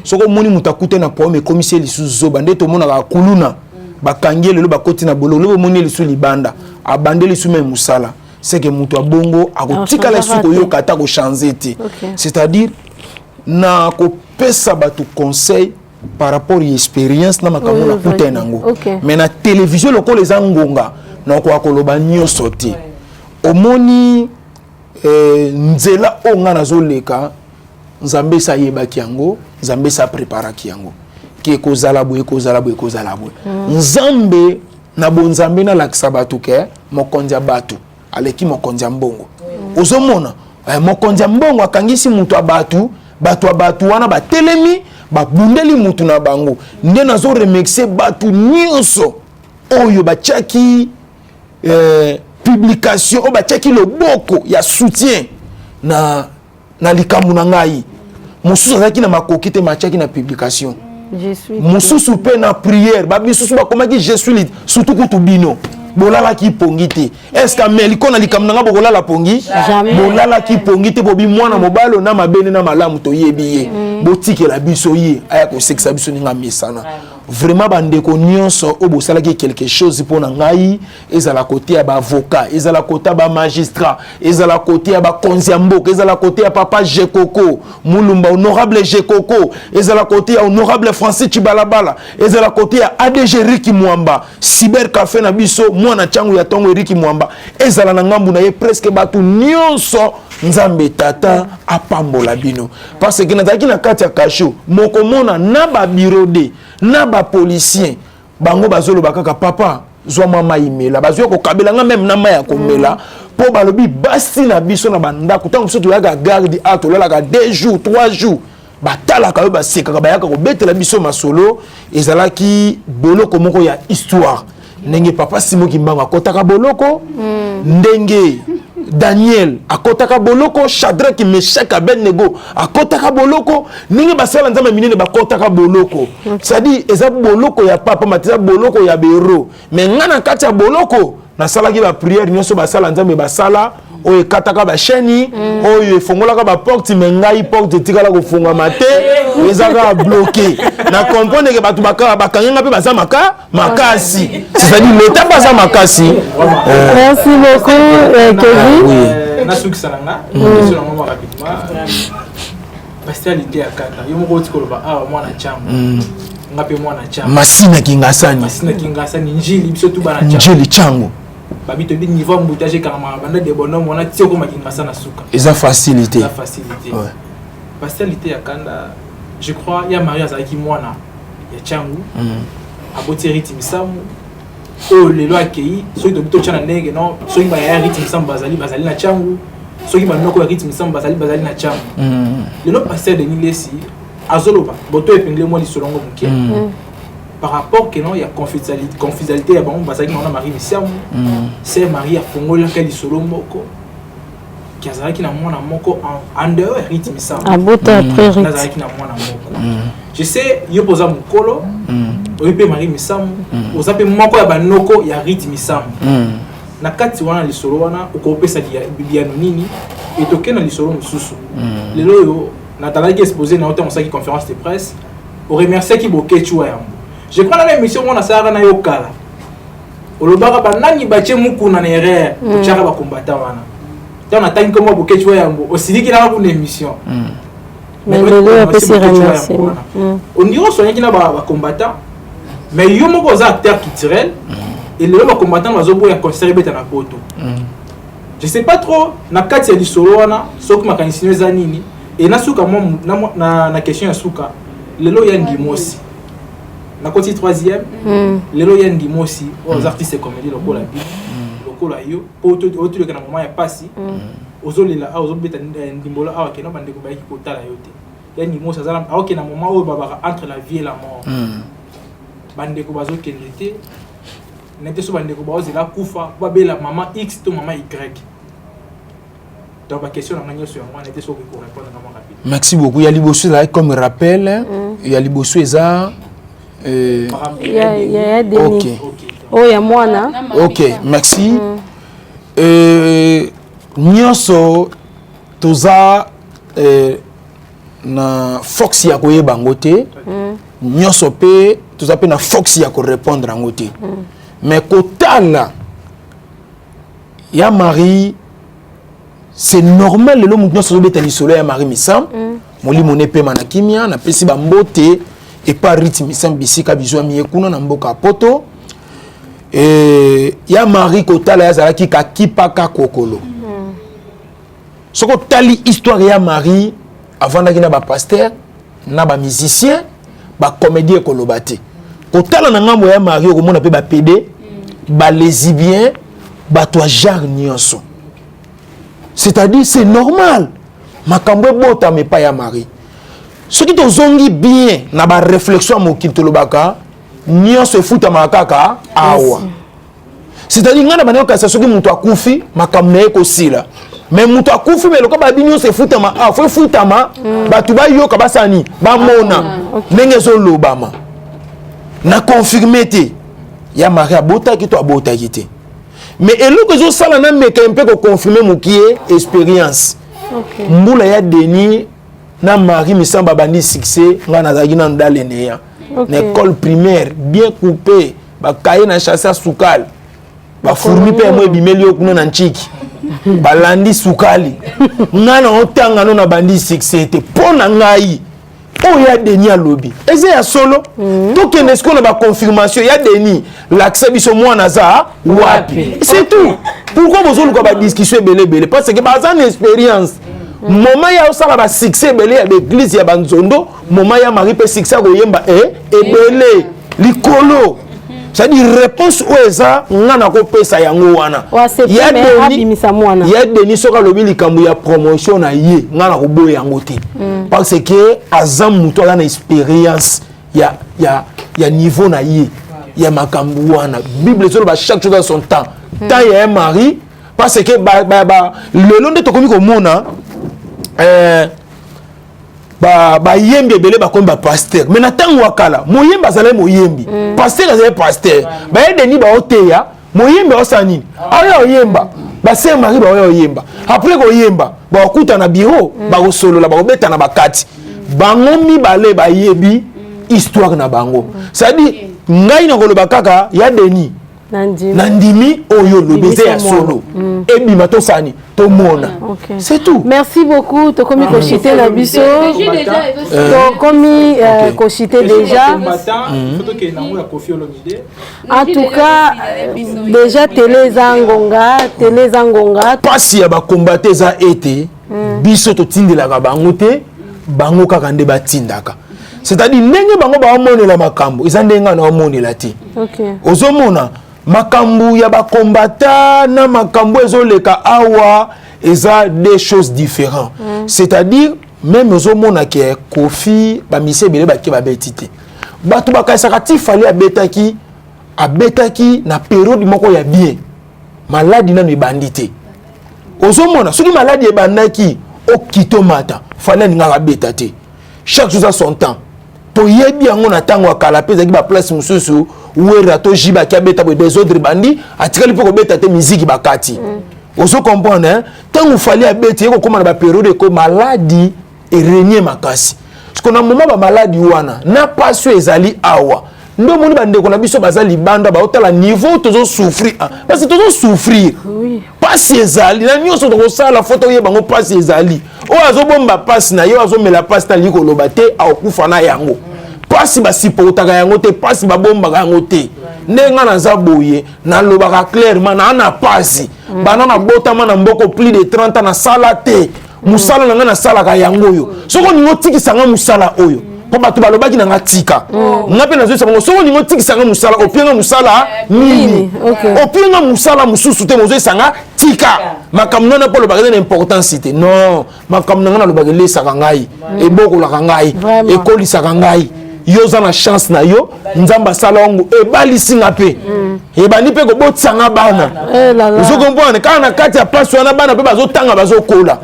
Soki omoni moto akutani na problème, ekomisi ye lisusu zoba. Nde tomonaka kuluna bakangi ye lelo, bakoti na boloko, lobi omoni ye lisusu libanda, abande lisusu me mosala. Seke moto abongo akotikala lisusu koyoka ata kochange te. C'est-à-dire na kopesa bato conseil par rapport ya expérience na makambo nakutani nango, mais na télévision lokola eza ngonga, nakoka koloba nyonso te. Omoni, nzela oyo ngai nazoleka, Nzambe esi ayebaki yango. Nzambe esi apreparaki yango ke ekozala boye, ekozala boye, ekozala boye. Nzambe na bonzambe nalakisa bato ke mokonzi ya bato aleki mokonzi ya mbongo. Ozomona mokonzi ya mbongo akangisi moto ya bato, bato ya bato wana batelemi, babundeli motu na bango. Nde nazo remercier bato nyonso oyo batiaki publication, oyo batiaki loboko ya soutien na likambo na ngai. Mosusu azalaki na makoki te, matiaki na publication, mosusu mpe na prière, bamisusu bakomaki je suis, surtout kutu bino bolalaki pongi te. Est ce que ameliko na likambo na nga bokolala pongi? Bolalaki pongi te. Bobi mwana mobali na mabene na malamu, toyebi ye, botikela biso ye aya kosekisa biso ndenge amesana. Vraiment, bandeko nyonso oyo bosalaki quelque chose mpo na ngai, ezala kote ya baavocat, ezala kote ya bamagistrat, ezala kote ya bakonzi ya mboka, ezala kote ya papa Jekoko Mulumba, honorable Jekoko, ezala kote ya honorable Francis Chibalabala, ezala kote ya ADG Riki Mwamba, Cyber Café na biso, mwana ntango ya ntongo Eriki Mwamba, ezala na ngambu na ye, presque bato nyonso, Nzambe Tata apambola bino. Parce que nazalaki na kati ya cachot, mokomona na babureau de na bapolicier, bango bazoloba kaka: "Papa, zwa mwa mai mela." Bazwi kokabela nga même na mai ya komela, mpo balobi basi na biso na bandako, ntango biso toyaka garde a, tolalaka 2 jours, 3 jours, batalaka oyo basekaka, bayaka kobetela biso masolo. Ezalaki boloko moko ya histoire, ndenge papa Simo Kimbangu akɔtaka boloko, ndenge Daniel akɔtaka boloko, Shadrach, Meshak, Abednego akɔtaka boloko, ndenge basala Nzambe minene bakɔtaka boloko. C'est-à-dire eza boloko ya papa mate, eza boloko ya bero. Mais nga na kati ya boloko nasalaki baprière nyonso basala Nzambe basala, oyo ekataka bachaîne, oyo efongolaka baporte. Mais ngai porte etikala kofungwama te, eza kaka bloqué. Na comprendre ke bato bakangi nga mpe baza maka makasi, c'est-à-dire leta mpe aza makasi. Merci beaucoup, Kevin. Nasukisa na nga question nango mwa rapidement. Pasteur Lite ya kanda, yo moko oti koloba awa mwana ntango, nga mpe mwana ntango. Masina Kingasani. Masina Kingasani, Njili, biso tu bana ntango. Njili ntango. Babi toyebi niveau embouteillage ekangamaka banda de bonhomme wana ti okoma Kingasa na suka. Eza facilité. Eza facilité. Pasteur Lite ya kanda, je crois ya Marie azalaki mwana ya Ntiangu, aboti Riti Misamu oyo lelo akei. Soki tobi totya na ndenge non, soki bayaya Riti Misamu bazali na Ntiangu, soki banoko ya Riti Misamu bazali na Ntiangu. Lelo pasteur Denis Lesi azoloba boto epengele mwa lisolo yango moke par rapport ke non ya confidentialité ya bango bazalaki na Marie Misamu. Sœur Marie afongolaka lisolo moko ki azalaki na mwana moko en dehors ya Riti Misamu. Abota après Riti. Azalaki na mwana moko. Je sais, yo mpo oza mokolo, oyo mpe Marie Misamu, oza mpe moko ya banoko ya Riti Misamu. Na kati wana lisolo wana okopesa biyano nini? Etoke na lisolo mosusu. Lelo oyo natalaki exposé na yo ntango osalaki conférence de presse, oremerciaki Boketshu wa yambo. Je crois na émission moko nasalaka na yo kala, olobaka banani batie Mukuna na erreur, otiaka bakombata wana. Ntango natangi kombo Boketshu wa yambo, osiliki nanga kuna émission. Mais lelo apesi remerciement. Ondiri osonyaki na bacombattant, mais yo moko oza acteur culturel et lelo bacombattant bazoboya concert ebeta na poto. Je sais pas trop na kati ya lisolo wana soki makanisi no eza nini. E nasuka mwa na question ya suka. Lelo ya Ndimosi, nakoti troisième. Lelo ya Ndimosi oyo aza artiste comédie lokola bino, lokola yo, po otuleka na moment ya pasi, ozolela awa, ozobeta ndimbola awa kena bandeko bayaki kotala yo te. Ya Ndimosi aza aoke na moment oyo babaka entre la vie et la mort. Bandeko bazokende te na te, so bandeko baozela kufa po babela mama X to mama Y. Donc baquestion na ngai nyonso yango wana te, soki korépondre na mwa rapide. Merci beaucoup. Ya liboso ezalaki comme rappel, ya liboso eza ya Denis. Oyo ya mwana. Ok, merci. Nyonso toza na force ya koyeba yango te, nyonso mpe toza mpe na force ya korépondre yango te. Mais kotala ya Marie, c'est normal. Lelo motu nyonso azobeta lisolo ya Marie Misamu, molimo ne epema na kimia. Napesi bambote epa Riti Misamu bisika bizwami ye kuna na mboka ya poto. Ya Marie, kotala ye azalaki kakipaka kokolo. Soki otali histoire ya Marie, avandaki na bapasteur. Na bamusicien, bacomédien ekoloba te. Kotala na ngambo ya Marie, okomona mpe bapédé, balesbien, bato ya genre nyonso. C'est-à-dire, c'est normal makambo ebotama epai ya Marie. Soki tozongi bien na baréflexion ya mokili, tolobaka nyonso efutamaka kaka awa. C'est-à-dire, ngai na bandi kokasa, soki moto akufi, makambo na ye kosila. Mais moto akufi, mais lokola babi nyonso efutama awa, fo efutama, bato bayoka, basala nini, bamona ndenge ezolobama. Na confirme te ya Marie abotaki to abotaki te, mais eloko ezosala na meka mpe koconfirme mokie expérience. Mbula ya Denis na Marie Misamba bandi succès, ngai nazalaki nanu daleneya na école primaire, bien coupé, bakaye na chasse ya sukali, bafourmi mpe yango ebimeli yo kuna na ntiki, balandi sukali. Ngai na otanga no na bandi succès te. Mpo na ngai, oyo ya Denis alobi eza ya solo. Tokende sikoyo na baconfirmation ya Denis. Lakisa biso mwana aza wapi, c'est tout. Pourquoi bozoluka badiscussion ebele ebele? Parce que baza na expérience. Moment ya osala basuccès ebele ya baeglise ya banzondo, moment ya Marie mpe succès ya koyemba ebele likolo. C'est-à-dire, réponse oyo eza nga na kopesa yango wana. Ya Denis, soki alobi likambo ya promotion na ye, nga na koboya yango te, parce que aza moto aza na expérience ya niveau na ye ya makambo wana. Bible ezoloba chaque chose à son temps. Temps ya Marie, parce que lelo nde tokomi komona bayembi ebele bakomi bapasteur. Mais na ntango ya kala, moyembi azalaki moyembi, pasteur azalaki pasteur. Baye Denis baoteya, moyembi aosala nini? Aoya oyemba. Basœur Marie baoya oyemba. Après koyemba, bakokuta na bureau, bakosolola, bakobeta na bakati. Bango mibale bayebi histoire na bango. C'est-à-dire, ngai nakoloba kaka ya Denis, nandimi oyo olobi eza ya solo. Ebima, tosani, tomona, c'est tout. Merci beaucoup. Tokomi kochuter na biso, tokomi kochuter déjà. En tout cas, déjà télé eza ngonga, télé eza ngonga. Mpasi ya bakombate eza ete biso totindelaka bango te, bango kaka nde batindaka. C'est-à-dire, ndenge bango baomonela makambo eza ndenge nga naomonela te. Ozomona makambo ya bakombata na makambo ezoleka awa eza deux choses différents. C'est-à-dire, même ozomona ke Kofi, bamisi ebele bake babeti te. Bato bakanisaka ti Fally abetaki, abetaki na période moko ya bien, maladi nano ebandi te. Ozomona, soki maladi ebandaki okito mata, Fally alingaka abeta te. Chaque chose a son temps. Toyebi yango na ntango ya kala mpe ezalaki baplace mosusu, Wera to jibaki abeta boye, désordre bandi, atikali mpe kobeta te, miziki bakati. Ozo comprendre? Ntango Fally abeti, ye kokóma na bapériode eko maladi erenie makasi. Parce na moment bamaladi wana na pasi oyo ezali awa, nde omoni bandeko na biso baza libanda, baotala niveau tozosouffrir, parce que tozosouffrir, pasi ezali na nyonso tokosala. Fo toyeba yango, pasi ezali. Oyo azobomba pasi na ye, oyo azomela pasi na alingi koloba te, akokufa na yango. Pasi basupportaka yango te, pasi babombaka yango te. Ndenge nga naza boye, nalobaka clairement, naa na pasi. Bana nabotama na mboko, plus de 30 ans nasala te. Mosala na ngai nasalaka yango oyo. Soki olingi otikisa nga mosala oyo, mpo bato balobaki na nga tika, nga mpe nazoyisa bango: soki olingi otikisa nga mosala, opie nga mosala nini? Opie nga mosala mosusu te, mozoyisa nga tika makambo nana mpo olobaka eza na importance te. Non, makambo na ngai nalobaka elesaka ngai, ebokolaka ngai, ekolisaka ngai. Yo oza na chance na yo, Nzambe asala yango, ebalisi nga mpe, ebandi mpe kobotisa nga bana. Ozo comprendre? Kaka na kati ya place wana, bana mpe bazotanga, bazokola.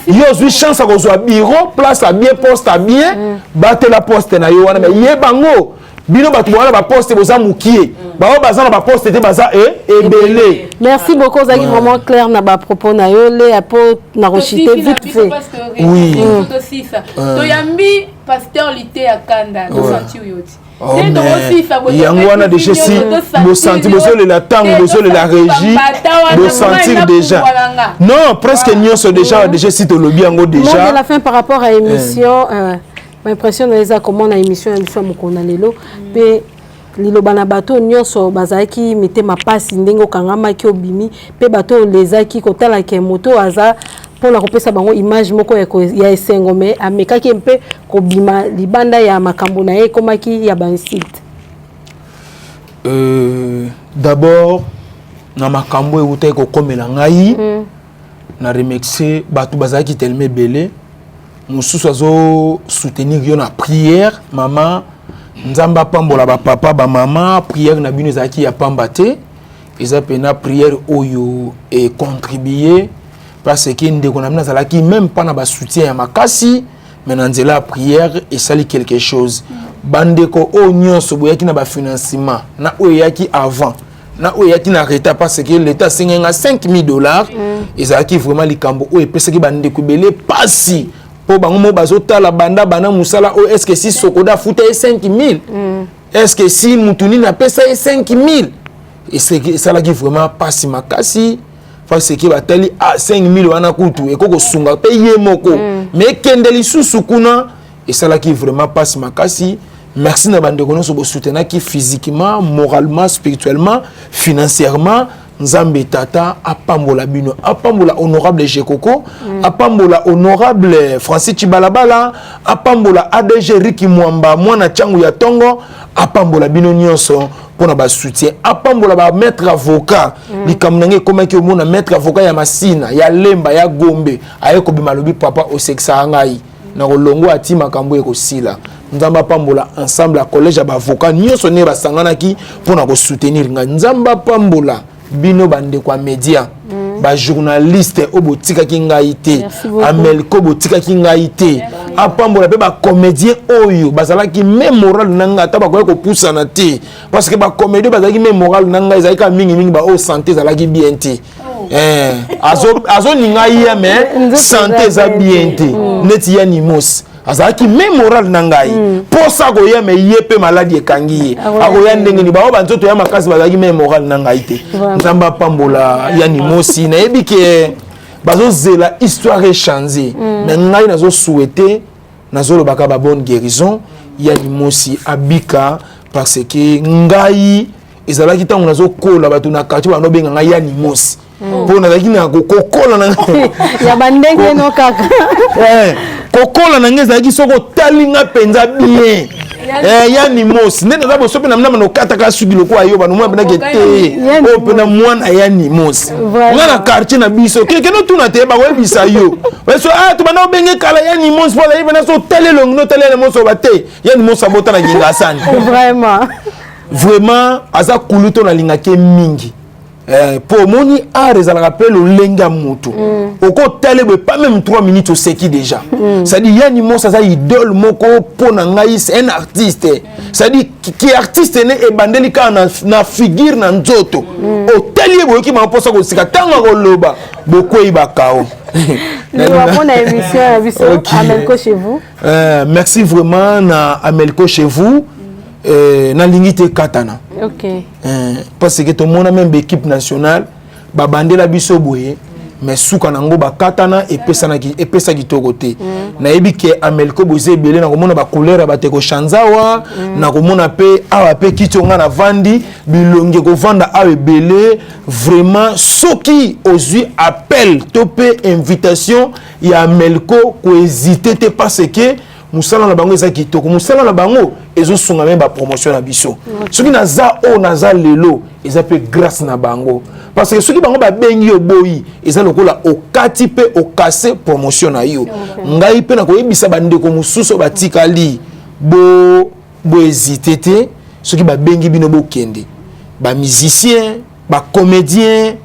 Yo ozwi chance ya kozwa bureau, place ya bien, poste ya bien, batela poste na yo wana. Mais yebango, bino bato boza na baposte boza mokie, bao baza na baposte te baza ebele. Merci beaucoup, ozalaki vraiment clair na bapropos na yo. Leya, mpo na kochuter vite fait. Oui. Toyambi pasteur Lite ya Kanda, tosentir yo ti. Yango wana déjà, si bosentir, bozolela ntango bozolela régie, bosentir déjà, non, presque nyonso déjà, déjà si tolobi yango déjà. Mot de la fin par rapport à émission, impression na eza comment na émission ya biso ya mokolo na lelo, mpe liloba na bato nyonso bazalaki mitema pasi ndenge okangamaki, obimi, mpe bato oyo olezaki kotalaka moto aza mpona kopesa bango image moko ya esengo, mais amekaki mpe kobima libanda ya makambo na ye, ekomaki ya bainsulte. D'abord, na makambo eutaki kokomela ngai, na remercier bato bazalaki tellement ebele. Mosusu azosoutenir yo na prière. Mama, Nzambe apambola bapapa, bamama. Prière na bino ezalaki ya pamba te, eza mpena prière oyo econtribue, parce que ndeko na bino azalaki même mpa na basoutien ya makasi, mais na nzela ya prière esali quelque chose. Bandeko oyo nyonso boyaki na bafinancement, na oyo eyaki avant, na oyo eyaki na retard, parce que l'État asengai nga 5000 $. Ezalaki vraiment likambo oyo epesaki bandeko ebele pasi, mpo bango mo bazotala banda banda mosala oyo. Est ce que si Sokoda afuta ye 5000? Est ce que si mutu nini apesa ye 5000? Esalaki vraiment pasi makasi, parce que batali, ah, 5000 wana kutu ekoki kosunga mpe ye moko, mais ekende lisusu kuna, esalaki vraiment pasi makasi. Merci na bandeko nyonso bosoutenaki physiquement, moralement, spirituellement, financièrement. Nzambe Tata apambola bino, apambola honorable Jekoko, apambola honorable Francis Chibalabala, apambola ADG Riki Mwamba, mwana ntiango ya ntongo, apambola bino nyonso mpona basoutien, apambola bamaître avocat. Likambo na ngai ekomaki omona maître avocat ya Masina, ya Lemba, ya Gombe, aye kobima, alobi: "Papa, osekisaka ngai na kolongo ati makambo ekosila." Nzambe apambola ensemble ya collège ya baavocat nyonso ndenge basanganaki mpona kosoutenir ngai. Nzambe apambola bino bandeko ya média, bajournaliste oyo botikaki ngai te, Amelko botikaki ngai te. Apambola mpe bacomédien oyo bazalaki même moral na ngai, ata bakoki kopusana te, parce que bacomédien bazalaki même moral na ngai ezalaki kaka mingimingi baoyo santé ezalaki bien te. Azoninga ye, mais santé eza bien te, neti ya Nimos azalaki même moral na ngai, mposa koya, mais ye mpe maladi ekangi ye, akoya ndenge nini? Bao banzoto ya makasi bazalaki même moral na ngai te. Nzambe apambola ya Nimosi. Nayebi ke bazozela histoire echange, mais ngai nazosouhaite, nazolobaka babonne guérison ya Nimosi, abika, parce que ngai ezalaki ntango nazokola, bato na quartier banobenga ngai ya Nimosi, mpo nazalaki na kokola na ya bandenge no kaka. Kokola na ngai ezalaki, soki otali nga mpenza bien, ya Nimosi nde naza boso mpe na mnama nokataka suki lokola yo, bano mwana mpenake te, oyo mpena mwana ya Nimosi. Nga na quartier na biso, keke notuna te, bakoyebisa yo so, ah, tobanda obenge kala ya Nimosi, mpo azali mpena so otali elongi notali ya Nimosi, oba te, ya Nimosi abota na Kingasani. Vraiment. Vraiment, aza kulu to nalingaki ye mingi, mpo omoni art ezalaka mpe lolenge ya motu. Okotala boye, pas même 3 minutes, oseki déjà. C'est-à-dire Yani Mos aza idole moko mpo na ngai, c'est un artiste, c'est-à-dire ki artiste ne ebandeli kaka na figure na nzoto. Otali ye, boyoki mama mposa kosika, ntango akoloba bokwei bakao. Mpona émission ya biso Amelco chez vous. Merci vraiment na Amelco chez vous. Nalingi te katana, parce que tomona même baéquipe nationale babandela biso boye, mais suka nango bakatana, epesanaki, epesa kitoko te. Nayebi ke Amelco boza ebele, nakomona bacouleur ya bato ekochange awa, nakomona mpe awa mpe kiti onga navandi, bilongi ekovanda awa ebele. Vraiment, soki ozwi appel to mpe invitation ya Amelco, kohésite te, parce que mosala na bango eza kitoko, mosala na bango ezosunga me bapromotion na biso. Soki naza oyo naza lelo, eza mpe grâce na bango, parce que soki bango babengi yo boyi, eza lokola okati mpe okase promotion na yo. Ngai mpe nakoyebisa bandeko mosusu oyo batikali, bo bohésite te, soki babengi bino bokende, bamusicien, bacomédien,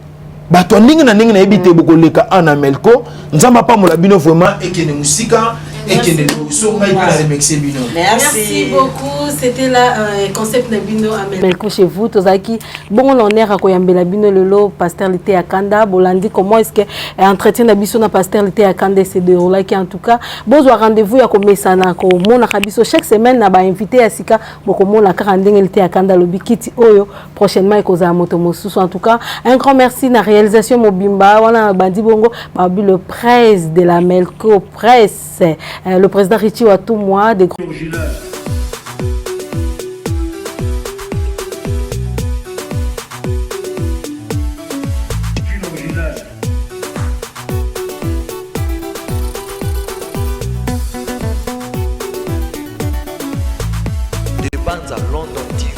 bato ya ndenge na ndenge, nayebi te, bokoleka a na Melco. Nzambe apambola bino vraiment, ekende mosika, ekende liboso. Ngai mpe na remercie bino. Merci beaucoup. C'était là concept na bino Amelco chez vous. Tozalaki bongo na honneur ya koyambela bino lelo pasteur Lite ya Kanda. Bolandi comment est-ce que entretien na biso na pasteur Lite ya Kanda se déroulaki. En tout cas, bozwa rendez-vous ya komesana komonaka biso chaque semaine na bainvité ya sika. Bokomona kaka ndenge Lite ya Kanda alobi, kiti oyo prochainement ekozala moto mosusu. En tout cas, un grand merci na réalisation mobimba wana bandi bongo babi le presse de la Melco Presse, le président Richie Watumwa des Original. Original. Banza London TV.